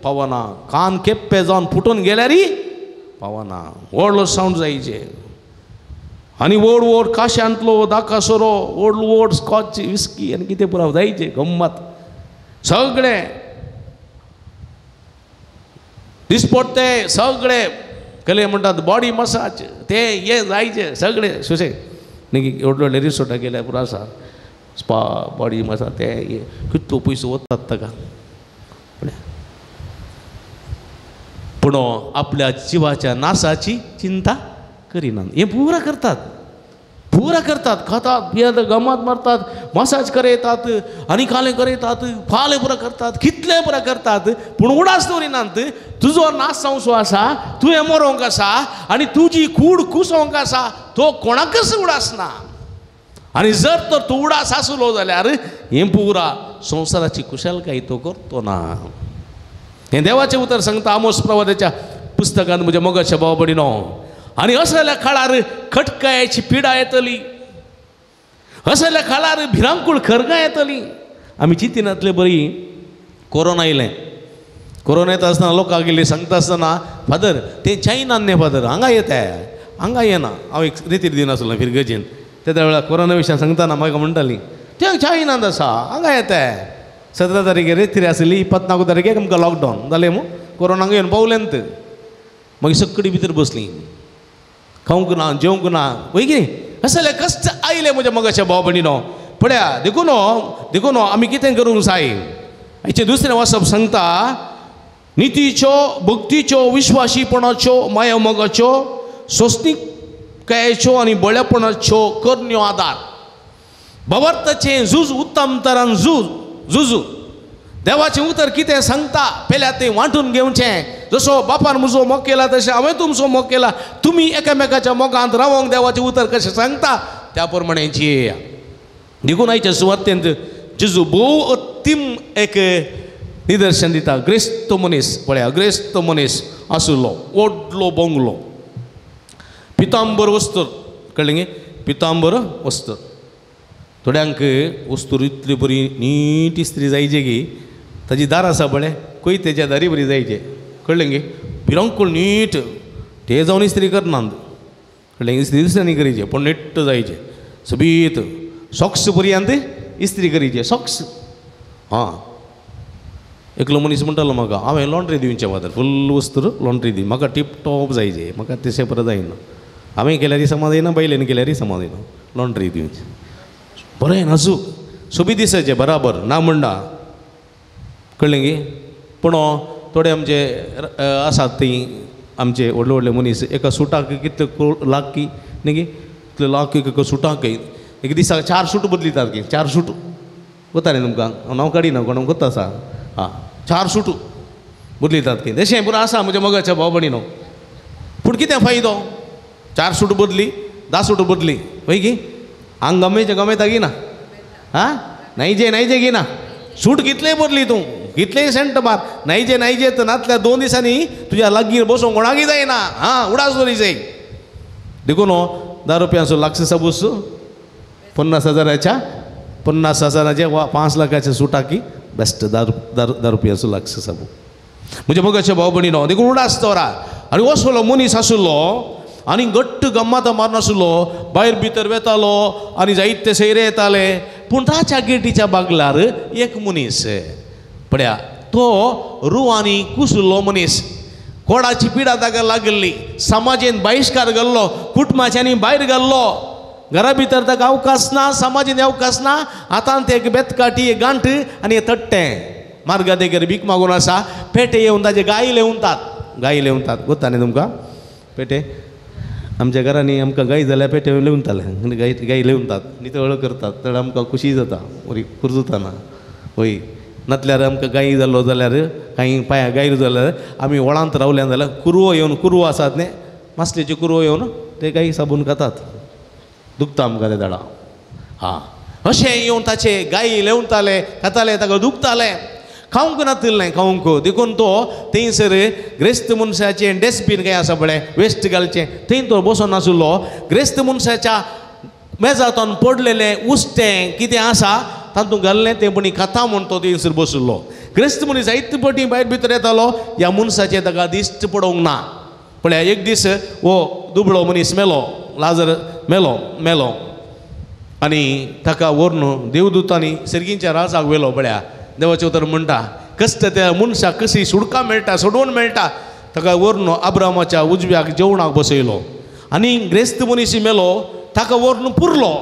पावना, कान केप्पे जावन फुटून गेल्यारय पावना, व्हडलो सावंड जायचे. आनी व्हड व्हड काश्यांतलो दाका सोरो, व्हड व्हड स्कॉच विस्की आनी कितें पुराव जायचे गम्मत सगळें दिसपट्टे सगळे कले म्हणटात बॉडी मसाज ते हे जायचे सगळे सुशेग न्ही व्हडले व्हडले रिसोर्टाक गेल्यार पुरो आसा स्पा बॉडी मसाज ते हे कितलो पयसो वतात ताका. पूण आपल्या जिवाच्या नासाची चिंता करिनात. हें पुरा करतात, पुरा करतात, खातात पियेतात, गमत मारतात, मसाज करयतात आनी कालें करयतात, फालें पुरा करतात, कितलें पुरा करतात, पूण उडास दवरिनात. तुजो नाश जावचो आसा, तुवें मरोंक आसा आनी तुजी कूड कुसोंक आसा, तो कोणाकच उडास ना. आनी जर तर तूं उडास आसलो जाल्यार हें पुरा संवसाराची कुशलकाय तो करतो ना. हें देवाचें उतर सांगता आमोस प्रवादाच्या पुस्तकांत म्हज्या मोगाच्या भाव भयणीनो. आनी असल्या काळार खटकायेची पिडा येतली, असल्या काळार भिरांकूळ खरगां येतली. आमी चिंतिनातले बरी कोरोना येयलें. कोरोना येता आसतना लोकांक गेल्ली सांगता आसतना फादर तें चायनान न्ही फादर हांगा येता, हांगा येना. हांव एक रेतीर दिनासलो फिरगजेन त्या वेळार कोरोना विशयान सांगतना म्हाका म्हणटाली तें चायनांत आसा हांगा येता. 17 तारखेर रेतीर आसली, 24 तारखेक आमकां लॉकडावन जालें मू, कोरोना हांगा येवन पावलें. मागीर सगळीं भितर बसलीं, खावंक ना जेवंक ना, वय कितें असले कश्ट आयले म्हज्या मोगाच्या भाव भयणीनो. पळया देखून देखून आमी कितें करूंक जाय. हाचें दुसरें वाचप सांगता नितीच्यो, भक्तीच्यो, विश्वासीपणाच्यो, माया मोगाच्यो, सोंसणीकायेच्यो आनी बळेपणाच्यो करण्यो आदार. भावार्थाचें झूज उत्तम तरान झूज झुजू. देवाचें उतर कितें सांगता पेल्या तें वांटून घेवचें. जसो बापान म्हजो मोग केला तशें हांवें तुमचो मोग केला, तुमी एकामेकाच्या मोगांत रावोंक देवाचें उतर कशें सांगता त्या प्रमाणें जियेया. देखून आयच्या सुवातेंत जेजू भोव अत्तीम एक निदर्शन दिता. ग्रेस्त मनीस पळया, ग्रेस्त मनीस आशिल्लो, व्हडलो बंगलो, पितांबर वस्त्र, कळ्ळें गे, पितांबर वस्त्र. थोड्यांक वस्तूर इतली बरी नीट इस्त्री जायचे की ताजी दार आसा पळय खंय तेज्या दारी बरी जायचे, कळ्ळें गे, भिरांकूळ नीट ते जावन इस्त्री करनात, कळ्ळें, इस्त्री दुसऱ्यांनी करीचे पूण नीट जायचे, सोबीत सॉक्स पर्यंत इस्त्री करीचे सॉक्स. हां, एकलो मनीस म्हणटालो म्हाका हांवें लॉन्ड्री दिवचें फादर, फुल वस्त्र लॉन्ड्री दी, म्हाका टीप टॉप जायचे, म्हाका तशें परत जायना, हांवें केल्यारय समाज येना, बायलेन केल्यारय समाज येना, लॉन्ड्री दिवचें बरें नाजूक सोबीत दिसाचें बराबर ना म्हणना, कळ्ळें गे. पूण थोडे आमचे आसात ती आमचे व्हडले व्हडले मनीस एका सुटाक कितले लाख की न्ही गे, कितले लाख एका सुटाक एक दिसाक 4 सूट बदलितात की, 4 सूट कोता न्ही तुमकां, हांव नांव काडिना कोणाक कोत्ता आसा. आं, 4 सूट बदलितात की तशें पुरो आसा म्हज्या मोगाच्या भाव भयणीनो. पूण कितें फायदो, 4 सूट बदली, 10 सूट बदली, वय की हांग गमेचें गमेता की ना, आं नायजे नायजे की ना, सूट कितलेय बदली तूं, कितलेय सेंट मार, नायजे नायजे तर नातल्या 2 दिसांनी तुज्या लागीं बसूंक कोणाकय जायना. आं, उडास दवरी जाय. देखून 10 रुपयांचो लाक्ष साबूस 50 हजाराच्या 50 हजाराचे वा 5 लाखाच्या सुटाकी बेस्ट 10 रुपयांचो लाक्ष साबू. म्हज्या मोगाच्या भाव भयणीनो, देखून उडास दवरा. आनी असलो मनीस आशिल्लो आनी घट्ट गम्मातां मारनाशिल्लो, भायर भितर वेतालो आनी जायते सैरे येताले. पूण ताच्या गेटीच्या बागलार एक मनीस पळया, तो रुवांनी कुसुल्लो मनीस, कोडाची पिडा ताका लागिल्ली, समाजेन बहिश्कार घाल्लो, कुटुंबाच्यांनी भायर घाल्लो, घरा भितर ताका अवकाश ना, समाजेन अवकाश ना. आतां ते एक बेतकाटी, एक गांठ आनी एक तट्टें मार्गा देगेर भीक मागून आसा. पेटे येवन ताजे गाय लेवतात, गाय लेवतात, कोत्ता न्ही तुमकां पेटे. आमच्या घरांनी आमकां गाय जाल्यार पेटे लेवताले, गाय गाय लेवतात, नितळ करतात, तर आमकां खुशी जाता, बरी कुरजुताना वय. नातल्यार आमकां गाय जालो जाल्यार कांय पांया गाय जाल्यार आमी वळांत रावल्या जाल्यार कुरवो येवन, कुरवो आसात न्ही मासलेच्यो कुरवो येवन ते गाय साबून खातात, दुखता आमकां ते दाडा. हां, अशें येवन ताचे गाय लेवताले, खाताले, ताका दुखतालें, खावंक नातिल्लें, खावंक. देखून तो थंयसर ग्रेस्त मनशाचें डस्टबीन कांय आसा पळय वेस्ट घालचें, थंय तो बसोन नाशिल्लो. ग्रेस्त मनशाच्या मेजांतून पडलेलें उश्टें कितें आसा तातूंत घाल्लें तें पणी खाता म्हूण तो थंयसर बशिल्लो. ग्रेस्त मनीस जायते पटी भायर भितर येतालो, ह्या मनशाचें ताका दिश्ट पडोवंक ना. पळय एक दीस हो दुबळो मनीस मेलो, लाजर मेलो मेलो आनी ताका व्हरून देवदूतांनी सर्गींच्या राजाक व्हेलो. पळया देवाचें उतर म्हणटा कश्ट त्या मनशाक कशी सुडका मेळटा, सोडोवन मेळटा. ताका व्हरून अब्रामाच्या उजव्याक जेवणाक बसयलो आनी ग्रेस्त मनीस मेलो ताका व्हरून पुरलो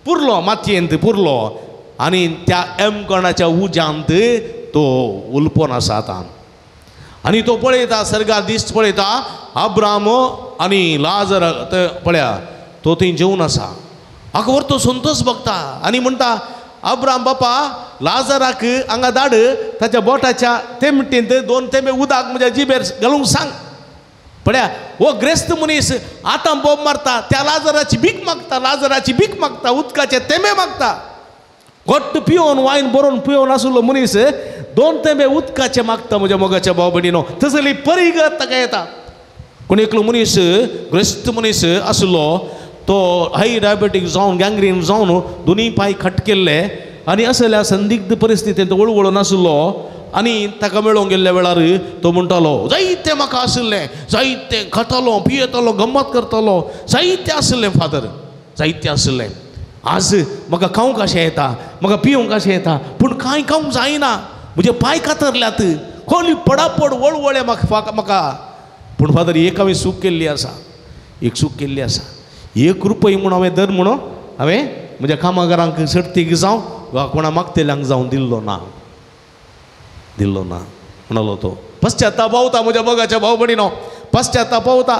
पुरलो मातयेंत पुरलो आनी त्या एमकणाच्या उज्यांत तो उलपोन आसा आतां. आनी तो पळयता सर्गार दिस्त पळयता अब्राम आनी लाजर पळया तो थंय जेवन आसा. हाका व्हर तो संतोश बघता आनी म्हणटा अब्राम बापा लाजराक हांगा धाड ताच्या बोटाच्या तेमटेंत दोन तेंबे उदक म्हज्या जिबेर घालूंक सांग. पळया हो ग्रेस्त मनीस आतां बोब मारता त्या लाजराची भीक मागता लाजराची भीक मागता उदकाचे तेंबे मागता. घट्ट पिवन वायन बरोवन पिवन आशिल्लो मनीस दोन तेंबे उदकाचे मागता म्हज्या मोगाच्या भाव भयणीनो. तसली परिगत ताका येता. कोण एकलो मनीस ग्रेस्त मनीस आशिल्लो तो हाय डायबेटीक जावन गँग्रीन जावन दोनूय पांय खट केल्ले आनी असल्या संदिग्ध परिस्थितींत वळवळून आशिल्लो आनी ताका मेळोवंक गेल्ल्या वेळार तो म्हणटालो जायतें म्हाका आशिल्लें जायतें खातालो पियेतालो गम्मत करतालो जायतें आशिल्लें फादर जायतें आशिल्लें. आज म्हाका खावंक अशें येता म्हाका पिवंक अशें येता पूण कांय खावंक जायना म्हजे पांय कातरल्यात खोली पडापड वळवळे म्हाका म्हाका. पूण फादर एक हांवें चूक केल्ली आसा एक चूक केल्ली आसा एक रुपय म्हूण हांवें दर म्हणून हांवें म्हज्या कामागारांक सर्तीक जावं वा कोणा मागतेल्यांक जावं दिल्लो ना दिल्लो ना म्हणलो तो. पश्चाताप पावता म्हज्या मोगाच्या भाव भयणीनो पश्चाताप पावता.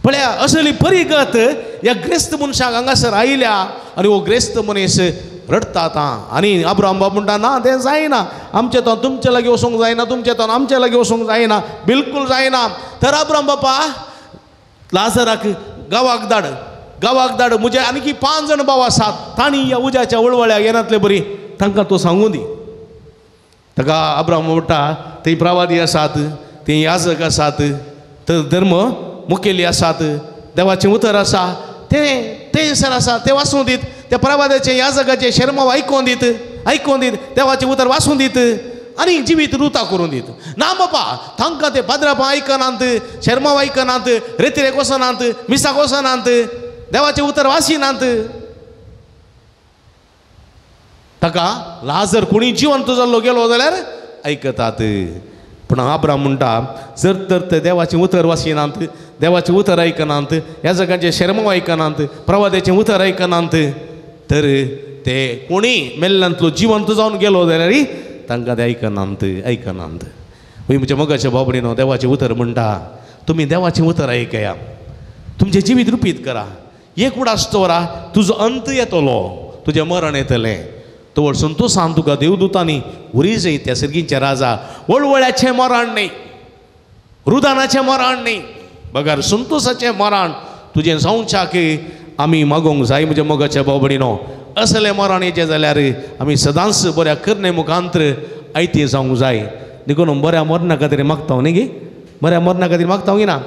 पळया असली परिगत ह्या ग्रेस्त मनशाक हांगासर आयल्या आनी हो ग्रेस्त मनीस रडटा आतां. आनी अब्राम बाब म्हणटा ना तें जायना आमचें तो तुमचे लागीं वचूंक जायना तुमचें तो आमचे लागीं वचूंक जायना बिलकूल जायना. तर अब्राम बापा लाजराक गांवाक धाड गांवाक धाड म्हजे आनीकी 5 जाण भाव आसात तांणी ह्या उज्याच्या वळवळ्याक येनातले बरी तांकां तो सांगूं दी. ताका अब्राम म्हणटा थंय प्रवादी आसात थंय याजक आसात तर धर्म मुखेली आसात देवाचें उतर आसा तें तें सर आसा तें वाचूं दीत त्या प्रवादाचें याजकाचें शेरमांव आयकोन दीत आयकोन दीत देवाचें उतर वाचूं दीत आनी जिवीत रुता करून दीत. ना बापा तांकां ते पाद्रापां आयकनात शेरमांव आयकनात रेतिरेक वचनात मिसाक वचनात देवाचें उतर वाचिनात. ताका लाजर कोणी जिवंत जाल्लो गेलो जाल्यार आयकतात. पूण अब्राम म्हणटा जर तर ते देवाचें उतर वाचिनात देवाचें उतर आयकनात ह्या जगाचें शेरमांव आयकनात प्रवाद्याचें उतर आयकनात तर ते कोणी मेल्ल्यांतलो जिवंत जावन गेलो जाल्यार तांकां ते आयकनात आयकनात. वय म्हज्या मोगाच्या भाव भयणीनो देवाचें उतर म्हणटा तुमी देवाचें उतर आयकया तुमचें जिवीत रुपीत करा. एक उडास दवरा तुजो अंत येतलो तुजें मरण येतलें तवळ संतोसान तुका देवदूतांनी उरी जय त्या सर्गींच्या राजा. वळवळ्याचें मरण न्ही रुदानाचें मरण न्ही बगर संतोसाचें मरण तुजें जावच्याक आमी मागोवंक जाय म्हज्या मोगाच्या भाव भयणीनो. असलें मरण येचें जाल्यार आमी सदांच बऱ्या करणे मुखांत्र आयतें जावंक जाय. देखून बऱ्या मरणा खातीर मागता न्ही गे बऱ्या मरणा खातीर मागता गी ना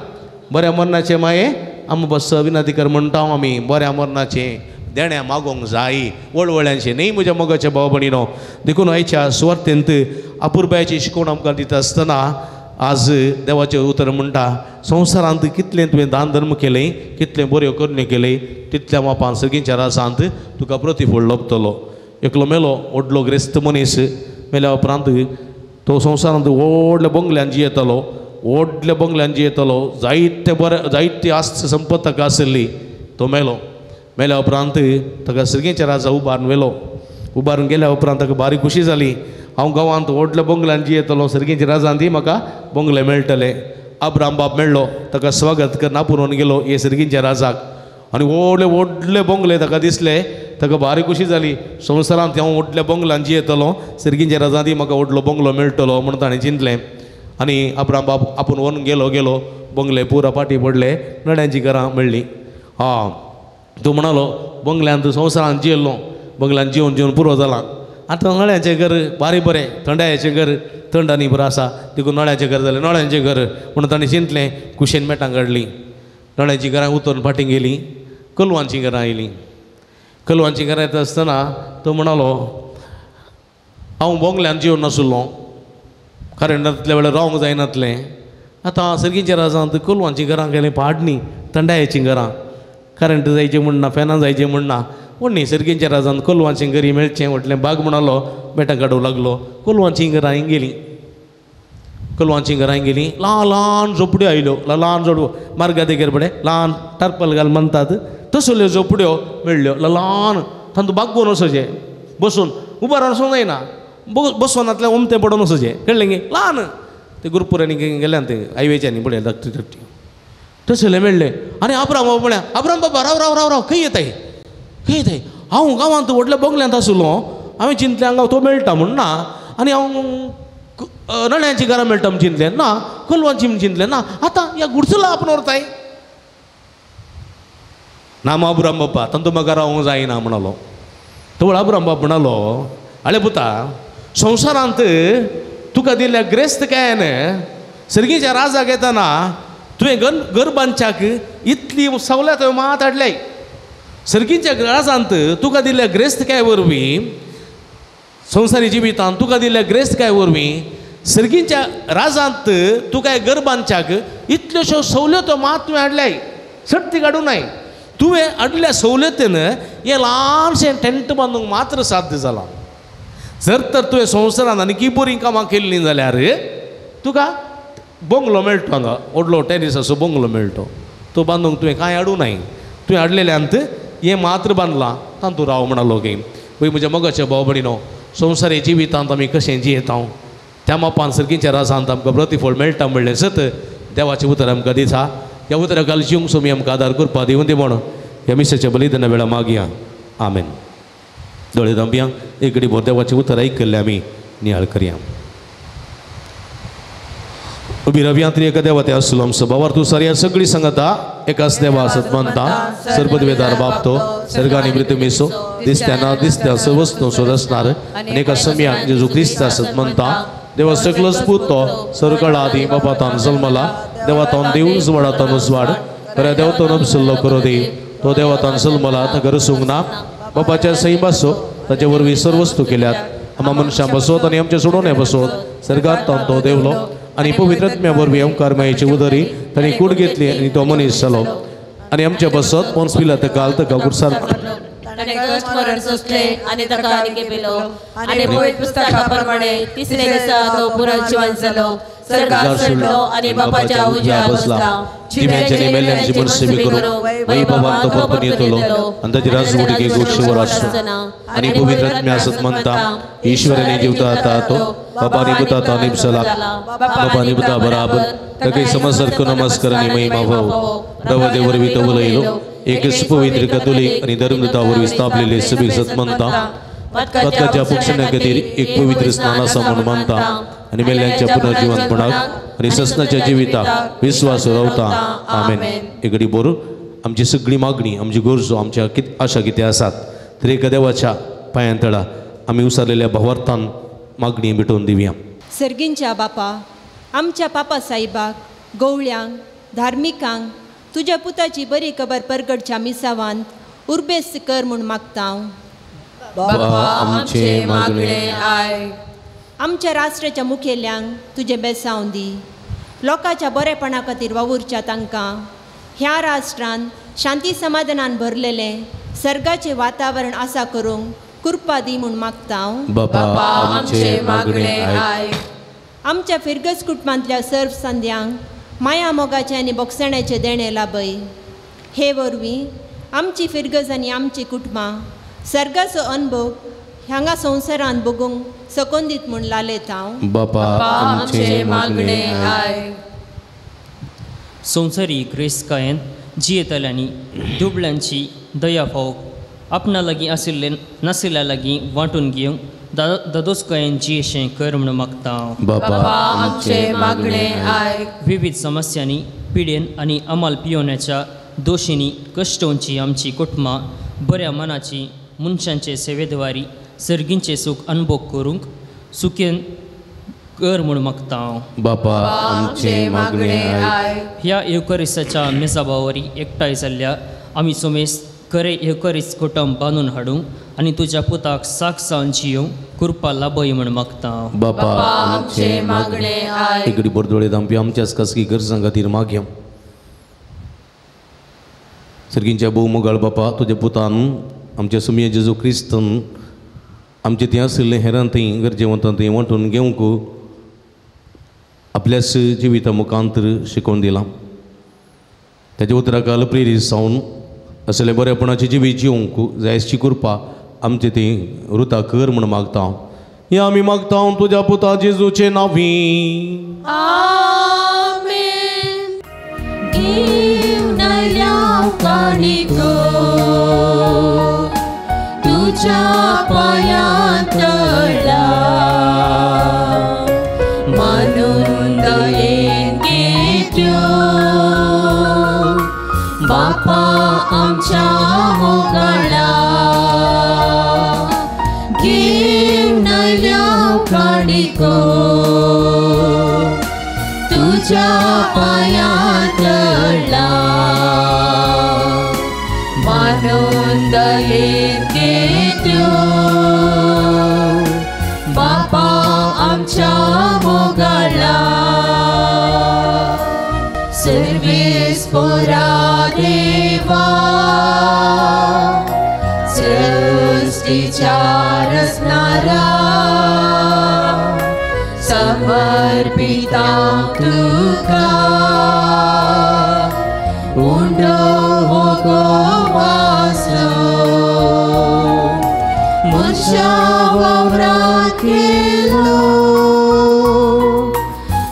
बऱ्या मरणाचें मागीर आमी बस विनंती कर म्हणटा आमी बऱ्या मरणाचें देणें मागोवंक जाय वळवळ्यांचें न्ही म्हज्या मोगाच्या भाव भयणीनो. देखून आयच्या सुवार्थेंत अपुरबायेची शिकवण आमकां दिता आसतना आज देवाचें उतर म्हणटा संवसारांत कितलें तुवें दान धर्म केलें कितलें बऱ्यो करण्यो केल्यो तितल्या मापान सगळींच्या राजांत तुका प्रतिफळ लभतलो. एकलो मेलो व्हडलो ग्रेस्त मनीस मेल्या उपरांत तो संवसारांत व्हडल्या बंगल्यान जियेतालो व्हडल्या बंगल्यान जियेतालो जायते बरें जायती आस्त संपत ताका आशिल्ली. तो मेलो मेल्या उपरांत ताका सर्गेच्या राजा उबारून व्हेलो. उबारून गेल्या उपरांत ताका बारीक खुशी जाली हांव गांवांत व्हडल्या बंगल्यान जियेतलो सर्गेच्या राजांत म्हाका बंगले मेळटले. अब्राम बाब मेळ्ळो ताका स्वागत करून आपुरोवन गेलो हे सर्गींच्या राजाक आनी व्हडले व्हडले बंगले ताका दिसले. ताका बारीक खुशी जाली संवसारांत हांव व्हडल्या बंगल्यान जियेतलो सर्गींच्या राजांत म्हाका व्हडलो बंगलो मेळटलो म्हणून ताणें चिंतलें. आनी अब्राम बाब आपूण व्हरून गेलो गेलो बंगले पुरा फाटी पडले नड्यांचीं घरां मेळ्ळीं. आं तूं म्हणालो बंगल्यांत संवसारांत जियेल्लो बंगल्यान जिवन जिवन पुरो जालां आतां नळ्यांचें घर बारीक बरें थंडायेचें घर थंड आनी बरें आसा देखून नळ्याचें घर जालें नळ्यांचें घर म्हणून ताणें चिंतलें कुशेन मेटां काडलीं नळ्यांचीं घरां उतरून फाटीं गेलीं कलवांचीं घरां आयलीं. कलवांचीं घरां येता आसतना तो म्हणालो हांव बंगल्यान जिवन नाशिल्लो कारण नातल्या वेळार रावंक जायनातलें आतां सर्गींच्या राजांत कोलवांचीं घरां गेलीं पाडणी थंडायेचीं घरां करंट जायचें म्हण ना फॅनां जायचें म्हण ना व्हडली सर्गींच्या राजान कोलवांचीं घरी मेळचें म्हटलें बाग म्हणालो बेटां काडूंक लागलो कोलवांचीं घरां हिंग गेलीं. कोलवांची घरां गेलीं ल्हान ल्हान झोपड्यो आयल्यो ल्हान झोपड्यो मार्गा देगेर पळय ल्हान टर्पल घाल म्हणटात तसल्यो झोपड्यो मेळ्ळ्यो ल्हान तांतू बागोवन वचचें बसून उबो रावन वचूंक जायना बसोनातल्यान उमतें पडोवन वचचें कळ्ळें गे ल्हान ते गुरपुरांनी गेल्यान ते हायवेच्यानी पळय धाकटी धाकटी तसले मेळ्ळे आनी आब्राम बाबा म्हळ्या आब्राम बाबा राव राव राव राव खंय येताय खंय येताय हांव गांवांत व्हडल्या बंगल्यांत आसलो हांवें चिंतलें हांगा तो मेळटा म्हूण ना आनी हांव नळ्यांची घरां मेळटा म्हूण चिंतलें ना कोलवांची म्हूण चिंतलें ना आतां ह्या गुडसुला आपूण व्हरताय ना आब्राम बाबा तांतू म्हाका रावूंक जायना म्हणालो तवळ आब्राम बाब म्हणालो आळे पुता संवसारांत तुका दिल्ल्या ग्रेस्त कायन सर्गीच्या राजाक येताना तुवें गरबांच्याक इतली सवलत मात हाडल्याय सर्गीच्या राजांत तुका दिल्ल्या ग्रेस्त काय वरवीं संवसारी जिवितांत तुका दिल्ल्या ग्रेस्त काय वरवीं सर्गीच्या राजांत तुका गरबांच्याक इतल्योश्यो सवलत्यो मात तुवें हाडल्याय सट्टी काडूं नाय तुवें हाडल्या सवलतीन हें ल्हानशें टेंट बांदूंक मात्र साध्य जालां जर तर तुवें संवसारांत आनी बरीं कामां केल्लीं जाल्यार तुका बंगलो मेळटो हांगा व्हडलो टेनिसाचो बंगलो मेळटो तो बांदूंक तुवें कांय हाडूं नाय तुवें हाडलेल्यांत हें मात्र बांदलां तातूंत राव म्हणालो गे पळय म्हज्या मोगाच्या भाव भयणीनो संवसारी जिवितांत आमी कशें जियेता त्या मापान सर्गीच्या राजांत आमकां प्रतिफळ मेळटा म्हणलें सत देवाचें उतर आमकां दिता ह्या उतरा घाल जिवंक सोमी आमकां आदार करपा दिवूं दी म्हण ह्या मिसाच्या बलिदाना वेळा मागया आमेन. दोळे धांपया एक घडी भर देवाचें उतर आयकल्लें आमी नियाळ करया. उबी रव्या एका देवा ते आसलो आमचो बाबार तूं सारया सगळी सांगता एकाच देवा आसत मानता सर्वद्वेदार बाप तो सर्गानी मृत्युमेसो दिसत्या ना दिसत्या सर्वस्तू रचणार आनी एका समयाक जेजू क्रिस्त आसत मानता देवा सगळोच पूत तो सर्कळा आदी बापातान जल्मला देवातान देव उजवाडातान उजवाड खऱ्या देवतान उपसल्लो करो देव तो देवातान जल्मला ताका रसूंक ना बापाच्या सैम बसो ताचे वरवीं सर्व वस्तू केल्यात आमा मनशां बसोत आनी आमचे सोडोवणे बसोत सर्गात तो देवलो आनी पवित्र आत्म्या वरवीं ओंकार मायेची उदरी ताणी कूड घेतली आनी तो मनीस जालो आनी आमचे बसत पोन्स पिलात काल ताका गुरसार ताणें कश्ट मरण सोंसलें आनी ताका आनी पेलो आनी पवित्र पुस्तका प्रमाणे तिसरे दिसा तो पुनर्जिवंत जालो स्वर्गार चडलो आनी बापाच्या उजव्या बसला जिम्यांच्यानी मेल्ल्यांची मनसेवी करूंक वैभवान तो परतून येतलो आनी ताची राजवटीक गोडशीवर आसूं आनी पवित्र आत्म्या आसत मानता ईश्वराने जिवता आता तो बापानी पुता तो निमसला बापानी पुता बराबर ताका समजसारको नमस्कार आनी महिमा भाव प्रभू वरवीं तो उलयलो एकच पवित्र कथोलीक आनी धर्मदूता वरवीं स्थापलेले सभेक सत मानता पदकाच्या पुक्षण्या खातीर एक पवित्र स्नान आसा म्हूण मानता आनी मेल्ल्यांच्या पुनर्जिवंतपणाक आनी ससनाच्या जिविताक विस्वास रावता आमेन. एक घडी बरोबर आमची सगळी मागणी आमची गरजो आमच्या आशा कितें आसात तर एका देवाच्या पांयां तळा आमी उसारलेल्या भावार्थान मागणी भेटोवन दिवया. सर्गींच्या बापा आमच्या पापा साहेबाक गवळ्यांक धार्मिकांक तुज्या पुताची बरी खबर परगडच्या मिसावांत उर्बेस्त कर म्हूण मागता. बापा आमचे मागणे आयक. आमच्या राष्ट्राच्या मुखेल्यांक तुजें बेसांव दी लोकांच्या बरेपणा खातीर वावुरच्या तांकां ह्या राष्ट्रान शांती समाधानान भरलेलें सर्गाचें वातावरण आसा करूंक कृपा दी म्हूण मागता. बापा आमचे मागणे आयक. आमच्या फिरगज कुटुंबांतल्या सर्व संद्यांक माया मोगाचें आनी बोगसण्याचें देणें लाभय हे वरवीं आमची फिरगज आनी आमची कुटुंबां सर्गाचो अनुभव हांगा संवसारांत भोगूंक सकोंदीत म्हूण लालेता हांव. बापा आमचे मागणे आयक. संवसारी ग्रेसकायेन जियेतल्यांनी दुबळ्यांची दया फावक आपणा लागीं आशिल्ले नाशिल्ल्या लागीं वांटून घेवंक दादोसकायेन जियेशें कर म्हूण मागता. बापा आमचे मागणे आयक. विविध समस्यांनी पिडेन आनी अमाल पियोवण्याच्या दोशींनी कश्टोवची आमची कुटुंबां बऱ्या मनाची मनशांचे सेवेद्वारी सर्गींचें सूख अनुभव करूंक सुकेन कर म्हूण मागता. बापा आमचे मागणे आयक. ह्या येवकरिसाच्या मेजाबावरी एकठांय जाल्ल्या आमी सोमेस खरें येवकरीस कुटुंब बांदून हाडूंक आनी तुज्या पुताक साक जावन जियोवंक कृपा लाभय म्हूण मागता. बापा आमचे मागणे आयक. एक घडी दोळे धांपी आमच्याच खासगी गरजां खातीर मागया. सर्गींच्या भोव मोगाळ बापा तुज्या पुतान आमच्या सुमये जेजू क्रिस्तान आमचे थंय आशिल्ले हेरां थंय गरजेवंतां थंय वांटून घेवंक आपल्याच जिविता मुखांतर शिकोवन दिलां. ताच्या उतराकाल प्रेरीत जावन असले बरेपणाची जिवीत जिवंक जायची कृपा आमचे ती रुता कर म्हूण मागता. हे आमी मागता तुज्या पुता जेजूचे नांवी. आमेन. घेवन आयल्या काणिको तुज्या पांयां तळा मानून दयेन घेत्यो बापा आमच्या मोगाळा. घेवन आयल्या काणिको तुज्या पांयां तळा मानून दयेन घेत्यो बापा आमच्या मोगाळा. सर्वेस्पोरा देवा सृष्टीच्या रचणारा समर्पिता तुका उंडो हो गोवासो मनशा वावरात केलो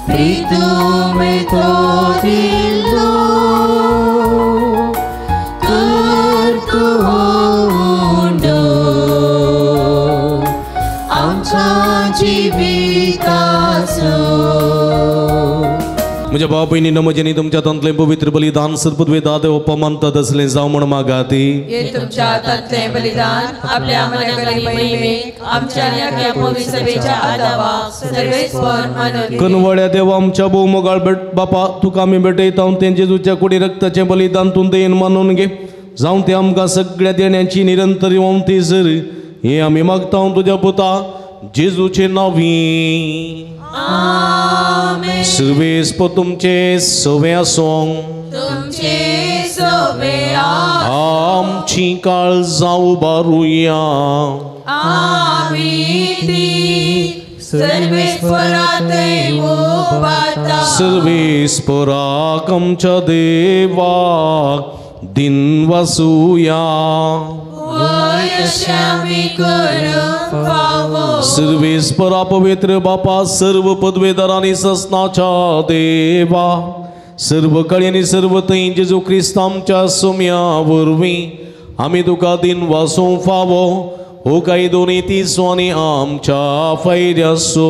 प्रीतुमे तो दिलो तर तूं हो उंडो आमच्या जिविताचो. म्हज्या भाव भयणी म्हजेनी तुमच्या हातांतलें पवित्र बलिदान सर्पद्वेदा देव मानतात असलें जावं म्हूण मागाती. हे तुमच्या हातांतलें बलिदान आपल्या मनाकली महिमेक आमच्या ह्या पवित्र सभेच्या आदावाक सर्वेस्पर मानून. कनवळ्या देवा आमच्या भोव मोगाळ बापा तुका आमी भेटयता तें जेजूच्या कुडी रक्ताचें बलिदान तूं देन मानून घे जावं तें आमकां सगळ्या देण्याची निरंतर वंती जर हें आमी मागता तुज्या पुता जेजूचे नांवी. आमेन. सर्वेस्पर तुमचे सवे आसूं. तुमचे सवे आमची काळजां उबारुया. आमी ती सर्वेस्परा थंय उबारता. सर्वेस्पराक आमच्या देवाक दिनवासुया. सर्वेस्परा पवित्र बापा सर्व पदवेदार आनी ससनाच्या देवा सर्व कळी आनी सर्व थंय जेजू क्रिस्त आमच्या सुम्या वरवीं आमी तुका दिनवासूंक फावो हो कायदो नीतीचो आनी आमच्या फायद्याचो.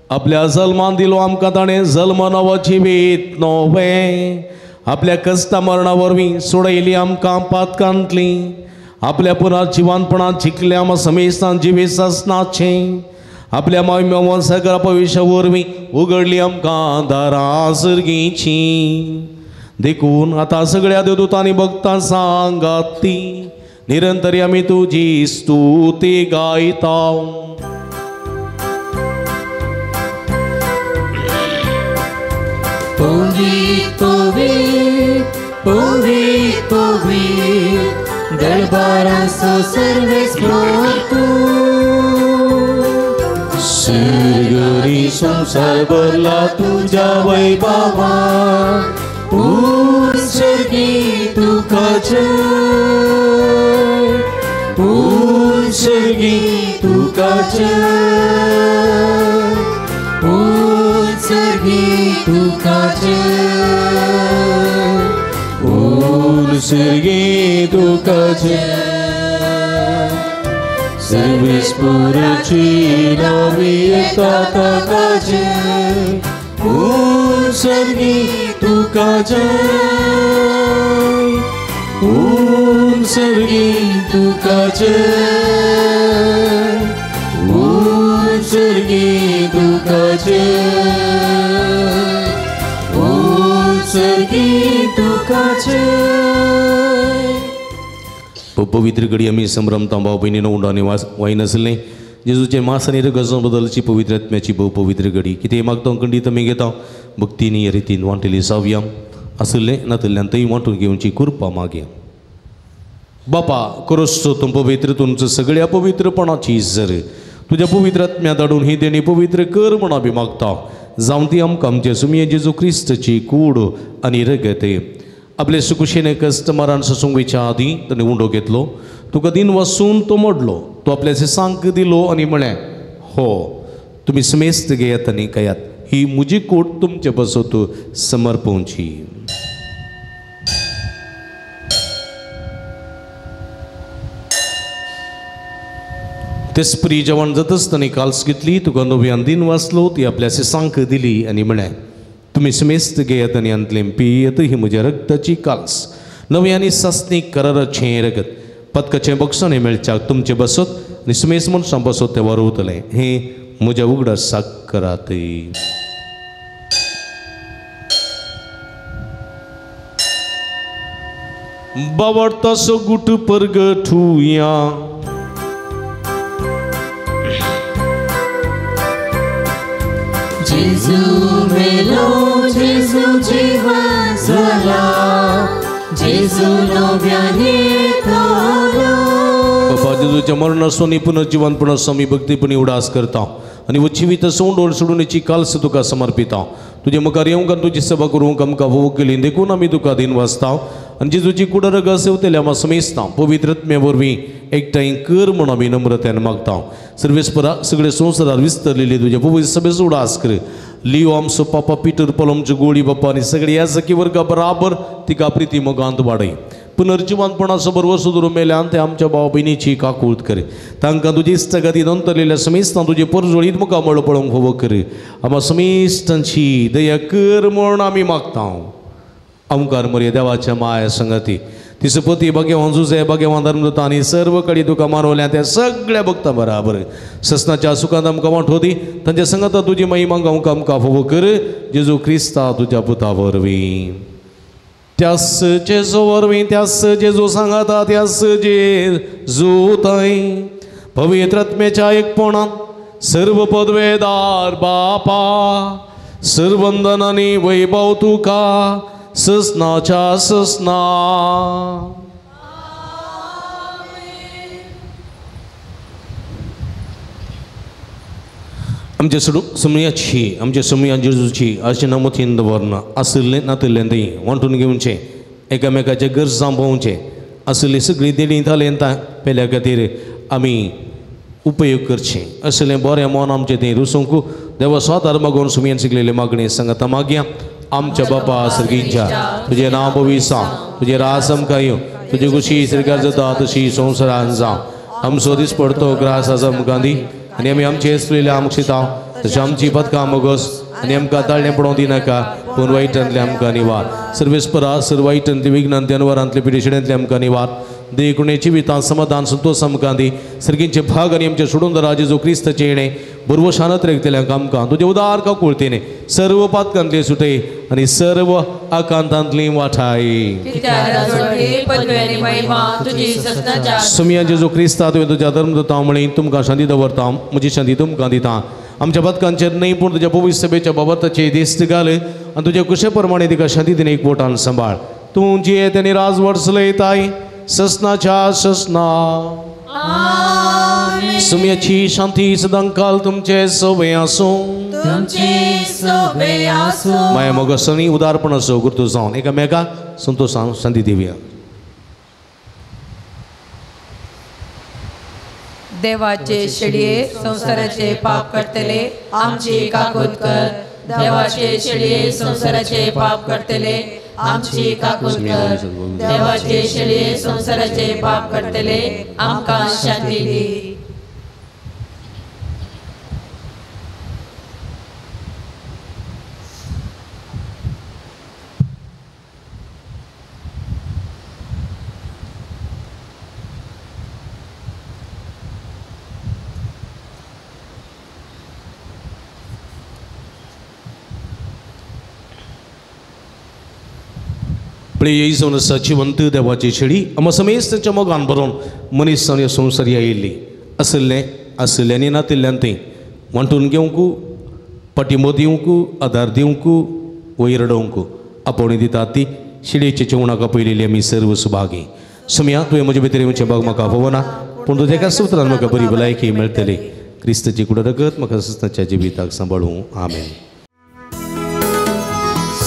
आपल्या जल्मान दिलो आमकां ताणें जल्म नवो जिवीत नवें आपल्या कश्टा मरणा वरवीं सोडयली आमकां पातकांतली आपल्या पुनर्जिवानपणांत जिखल्या आमकां समेस्तान जिवीत सासणाचें आपल्या माय सगळ्या पविश्या वरवीं उगडली आमकां दारां सर्गीची. देखून आतां सगळ्या देवदूतांनी भक्तां सांगात ती निरंतर आमी तुजी स्तुती गायता. पवित्र पवित्र पवित्र पवित्र दरबाराचो सर्वेस्पर तूं सर्गरी संवसार भरला तुज्या वैभवान उत्सर्गी तुका जय उत्सर्गी तुका जय उत्सर्गी तुका जय उत्सर्गी तुका जय. सर्वेस्पराची नावी येता ताका जय उत्सर्गी तुका जय उत्सर्गी तुका जय उत्सर्गी तुका जय उत्सर्गी तुका जय. पवित्र घडी आमी संभ्रमता भाव भयणीनो उंडो आनी वायन आसलें जेजूचें मास आनी रगत बदलची पवित्र आत्म्याची भोव पवित्र घडी कितें मागता खंडीत आमी घेता भक्तीनी रितीन वांटेली जावया आसलें नातल्यान थंय वांटून घेवची कृपा मागया. बापा क्रोस्तो तूं पवित्र तुमचं सगळ्या पवित्रपणाची जर तुज्या पवित्र आत्म्या धाडून ही देणी पवित्र कर म्हण आमी मागता जावन ती आमकां आमचे सुमये जेजू क्रिस्तची कूड आनी रगत. आपले सुकुशेने कस्टमरान सोसूंक वयच्या आदीं ताणें उंडो घेतलो, तुका दिन वसून तो मोडलो, तो आपल्या सांक दिलो आनी म्हळें, हो तुमी समेस्त घेयात आनी खायात, ही म्हजी कूड तुमचे पासत समर्पवची. तेसपरी जेवण जातच ताणें काल्स घेतली, तुका नव्यान दिन वाचलो, ती आपल्या सांक दिली आनी म्हळें, तुमी समेस्त घेयात आनी हांतलें पियेत, ही म्हज्या रगताची काल्स, नवी आनी सासणीक कराराचें रगत, पदकाचें बक्षाणें मेळच्याक तुमचें बसत आनी समेस्त मनशां बसत तें वारवतलें, हें म्हज्या उगडासाक करात. बावडतासो गुट परगठुया. जेजू मेलो, जेजू जीवन जाला, जेजू नव्याने तोलो. बाबा जेजूच्या मरणाचो आनी पुनर्जीवनपणाचो आमी भक्तीपणी उडास करता आनी जिवीत सोंडोळ सोडूनची काल्स तुका समर्पिता. तुजे मुखार येवंक आनी तुजी सेवा करूंक आमकां फावो केली देखून आमी तुका दिन वाचता आनी जेजूची कुड रगत सेवतल्या आमी समेस्ता पवित्र आत्म्या वरवीं एकठांय कर म्हूण आमी नम्रतेन मागता. सर्वेस्परा सगळे संवसारार विस्तरलेली तुज्या पवित्र सभेचो उडास कर. लियो आमचो पापा पिटर पॉल आमच्यो गोळी बाप्पा आनी सगळे ह्या सखी वर्गा बराबर तिका प्रिती मोगांत वाडय. पुनर्जिवनपणाचो बरवसो धरून मेल्यान ते आमच्या भाव भयणीची काकूत कर. तांकां तुजी इश्टागती नंतरलेल्या समेस्तां तुजे परजोळीत मुखामळ पळोवंक फावो कर. आमा समेस्तांची दया कर म्हूण आमी मागता. आमकार मरे देवाच्या माया संगती तिसपती भाग्यवान जुजे भाग्यवान धर्मदूत आनी सर्व कडेन तुका मारवल्या त्या सगळ्या भक्तां बराबर ससनाच्या सुखांत आमकां वांटो दी. तांच्या संगता तुजी महिमा गावंक आमकां फावो कर. जेजू क्रिस्ता तुज्या पुता वरवीं. त्यास जेजू वरवीं, त्यास जेजू सांगाता, त्यास जेजू थंय पवित्र आत्म्याच्या एकपणान सर्व पदवेदार बापा सर्वंदन आनी वैभव तुका ससनाच्या ससना. आमच्या समयाची आमच्या समया जेजूची अशें नामतीन दवरना आशिल्लें नातिल्लें तें वांटून घेवचें, एकामेकाचें गरजां पळोवचें, आशिल्ली सगळीं देणीं तालेंतां पेल्या खातीर आमी उपयोग करचें. असलें बरें मन आमचें तें रुसूंक देवा स्वादार मागून सुमयान शिकलेली मागणी सांगता मागया. आमच्या बापा सर्गींच्या तुजें नांव पवित्र, तुजें रास आमकां येवं, तुजी खुशी सर्गार जाता तशी संवसारान जावं. आमचो दीस पडतो ग्रास आसा आमकां दी आनी आमी आमचे येसलेल्या आमकां शिता तशें आमची पदकां मोगस आनी आमकां ताळणें पडोवंक दिनाका पूण वायटांतलें आमकां निवार. सर्वेस्परा सर्व वायटांतले विघ्नांतले अनवरांतले पिडेशिड्यांतले आमकां निवार. देखून जिवितांत समाधान संतोष आमकां दी. सर्गींचे भाग आनी आमचे सोडून जेजू क्रिस्ताचें येणें बरवो शानत रेखतल्यांक आमकां तुजें उदार काकुळतेने सर्व पातकांतले सुटय आनी सर्व आकांतांतली वाठाय. सुमिया जेजू क्रिस्ता तुवें तुज्या धर्मदूतां म्हळी तुमकां शांती दवरता, म्हजी शांती तुमकां दिता. आमच्या पदकांचेर न्हय पूण तुज्या पवित्र सभेच्या बाबताचे दिस्त घाल आनी तुज्या कुशे प्रमाणे तिका शांती दिने एकवटान सांबाळ. तूं जियेत आनी राजवट चलयताय ससनाच्या ससना. सुम्याची शांती सदांकाल तुमचे सोबे आसूं. माया मोगासनी उदारपणाचो गुर्तू जावन एकामेकाक संतोशान शांती दिवया. देवाचे शेळये संवसाराचे पाप करतले आमची काकूत कर. देवाचे शेळये संवसाराचे पाप करतले आमची काकूत कर. देवाचे शेळये संवसाराचे पाप करतले आमकां शांती दी. प्रिय जावन आसा जिवंत देवाची शेळी आमा समेस्तांच्या मोगान भरून मनीस जावन ह्या संवसारी आयिल्ली आशिल्लें आशिल्लें आनी नातिल्ल्यान तें वांटून घेवंक, पाठिंबो दिवंक, आदार दिवंक, वयर रडोवंक आपोवणी दिता ती शेळयेच्या जेवणाक आपयलेली आमी सर्व सुभागी. सुमया तुवें म्हजे भितर येवचें भाग म्हाका आपोवना पूण तुज्या एका सुत्रान म्हाका बरी भलायकी मेळटली. क्रिस्ताची कुड रगत म्हाका सस्नाच्या जिविताक सांबाळूं. आमेन.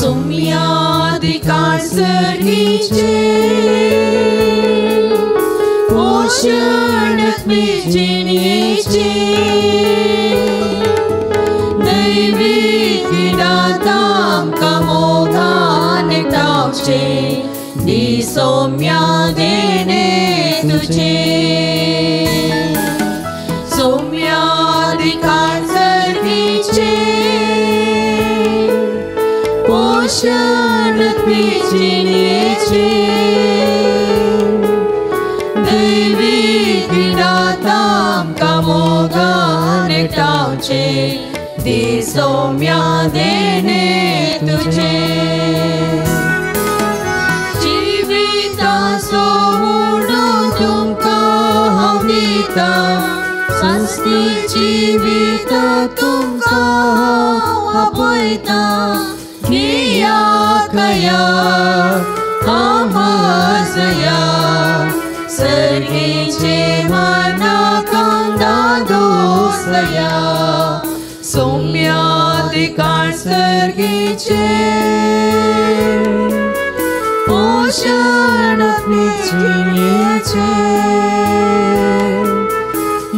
सोम्यादिकाळ सर्गीचे पोशण जिणयेचे दैवी क्रिडांत आमकां मोगान तावचे दी सोम्या देणे तुझे सोम्यादिकाळ सर्गीचे पोशण जिणयेचे दैवी क्रिडांत आमकां मोगान तावचे दी सोम्या देणे तुझे जिविताचो उडो तुमकां हांव दितां सासणी जिवीत तुमकां हांव आपयतां घेया कया आमजया सर्गीचे मनाकांदा दोसया सोम्यादिकाळ सर्गीचे पोशण जिणयेचे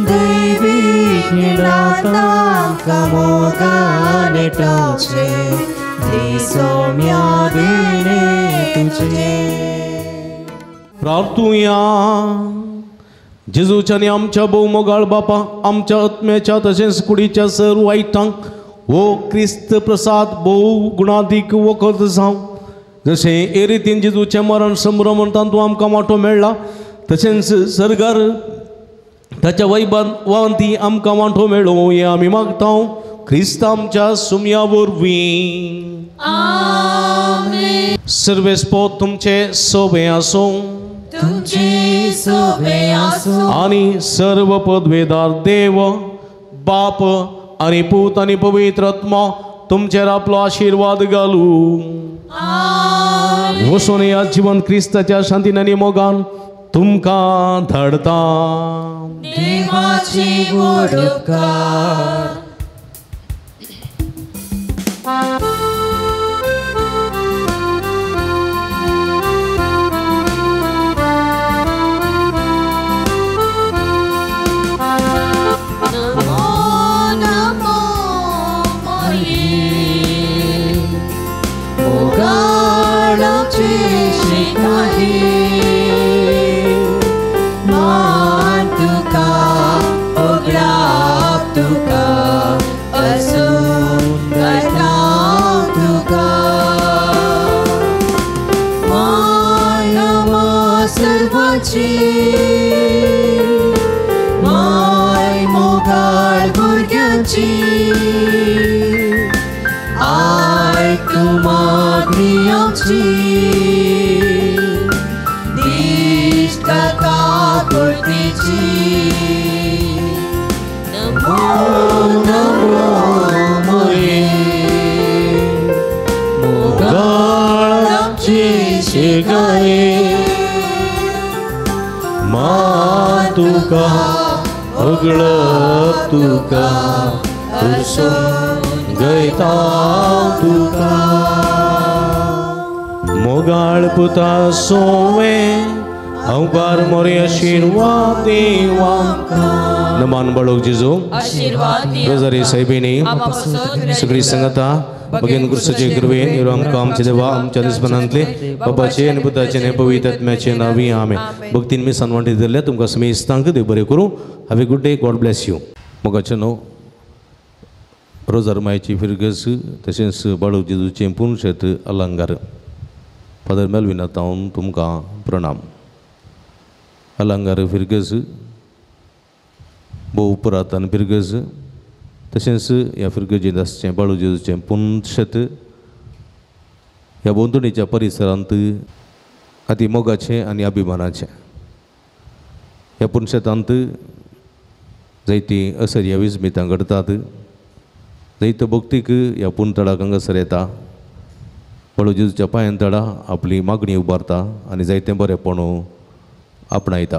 दैवी क्रिडांत आमकां मोगान तावचे दी सोम्या देणे तुझे. प्रार्थुया. जेजूच्या आनी आमच्या भोव मोगाळ बापा, आमच्या आत्म्याच्या तशेंच कुडीच्या सर वायटांक हो क्रिस्त प्रसाद भोव गुणादीक वखद जावं. जशें ए रितीन जेजूचें मरण संभ्रमण तातूंत आमकां वांटो मेळ्ळा तशेंच सर्गार ताच्या वैभवांती आमकां वांटो मेळो हें आमी मागता क्रिस्त आमच्या सुमया वरवीं. सर्वेस्पोत तुमचे सोबे आसूं तुमचे सोबे आसूं आनी सर्व पदवेदार देव बाप आनी पूत आनी पवित्र आत्मा तुमचेर आपलो आशिर्वाद घालू. वचून ह्या जिवन क्रिस्ताच्या शांतीन आनी मोगान तुमकां धाडता. देवाची व्हड उपकार. नमो नमो माये मोगाळाचे शिकाये मान तुका उगडाप तुका असून करता तुका मान मा सर्वाची माय मोगाळ भुरग्यांची आयक मागणी आमची दिश्ट काकुळतीची. नमो नमो मोये मोगाळ आमची शिकाये मा तुका अगळप तुका असून गयता तुका मोगाळ पुता सोवे अवकार मोरे आशिर्वाद देवा. नमान बाळोक जेजू रोजारी साहेबीनी सगळी संगता भगेन गुरुसाचे कृपेन यो आमकां आमचे देवा आमच्या दुस्मनांतले बाबाचे आनी पुताचे आनी पवित्र आत्म्याचे नांवी आमेन. भक्तीन मिसान वांटी दिल्ल्या तुमकां समेस्तांक देव बरें करूं. Have a good day. God bless you. मोगाचें न्हू रोजार मायची फिरगज तशेंच बाळूक जेजूचें पुनशेत अलंगार फादर मेलविना तावन तुमकां प्रणाम. अलंगार फिरगज भोव पुरातन फिरगज तशेंच ह्या फिरगजेंत आसचें बाळू जेजूचें पुनशेत ह्या भोंवतणीच्या परिसरांत अती मोगाचें आनी अभिमानाचें. ह्या पुनशेतांत जायतीं असर्या विस्मितां घडटात. जायतो भक्तीक ह्या पुनतळाक हांगासर येता बाळू जेजूच्या पांयान तळा आपली मागणी उबारता आनी जायतें बरेंपण आपणायता.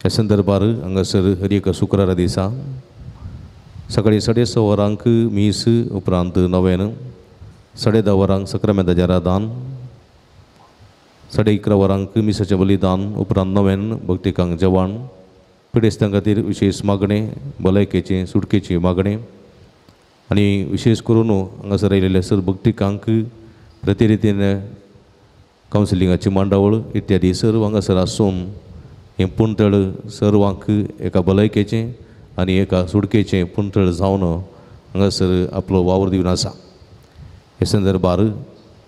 ह्या संदर्भार हांगासर हर एका शुक्रारा दिसा सकाळी 6:30 वरांक मीस उपरांत नव्यान 10:30 वरांक सक्रामेंताचें आराधन, 11:30 वरांक मिसाचें बलिदान, उपरांत नव्यान भक्तिकांक जेवण, पिडेस्तां खातीर विशेश मागणें, भलायकेचें सुटकेची मागणें आनी विशेश करून हांगासर आयिल्ले सर भक्तिकांक प्रतिरितीन कावन्सिलिंगाची मांडावळ इत्यादी सर्व हांगासर आसून हें पुणतळ सर्वांक एका भलायकेचें आनी एका सुटकेचें पुणतळ जावन हांगासर आपलो वावर दिवन आसा. हे संदर्भार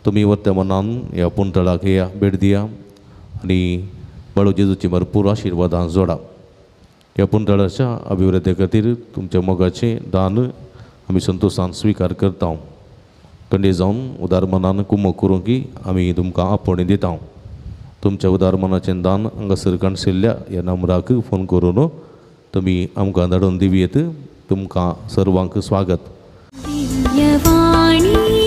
तुमी वर्त्या मनान ह्या पुणतळाक या भेट दिया आनी बाळू जेजूची भरपूर आशिर्वादां जोडा. ह्या पुणतळाच्या अभिवृद्धी खातीर तुमच्या मोगाचें दान आमी संतोशान स्विकार करता. कंडे जावन उदार मनान कुमक करूंक आमी तुमकां आपोवणें दिता. तुमच्या उदार मनाचें दान हांगासर काणशिल्ल्या ह्या नंबराक फोन करून तुमी आमकां धाडून दिवयेत. तुमकां सर्वांक स्वागत. दिव्यवाणी.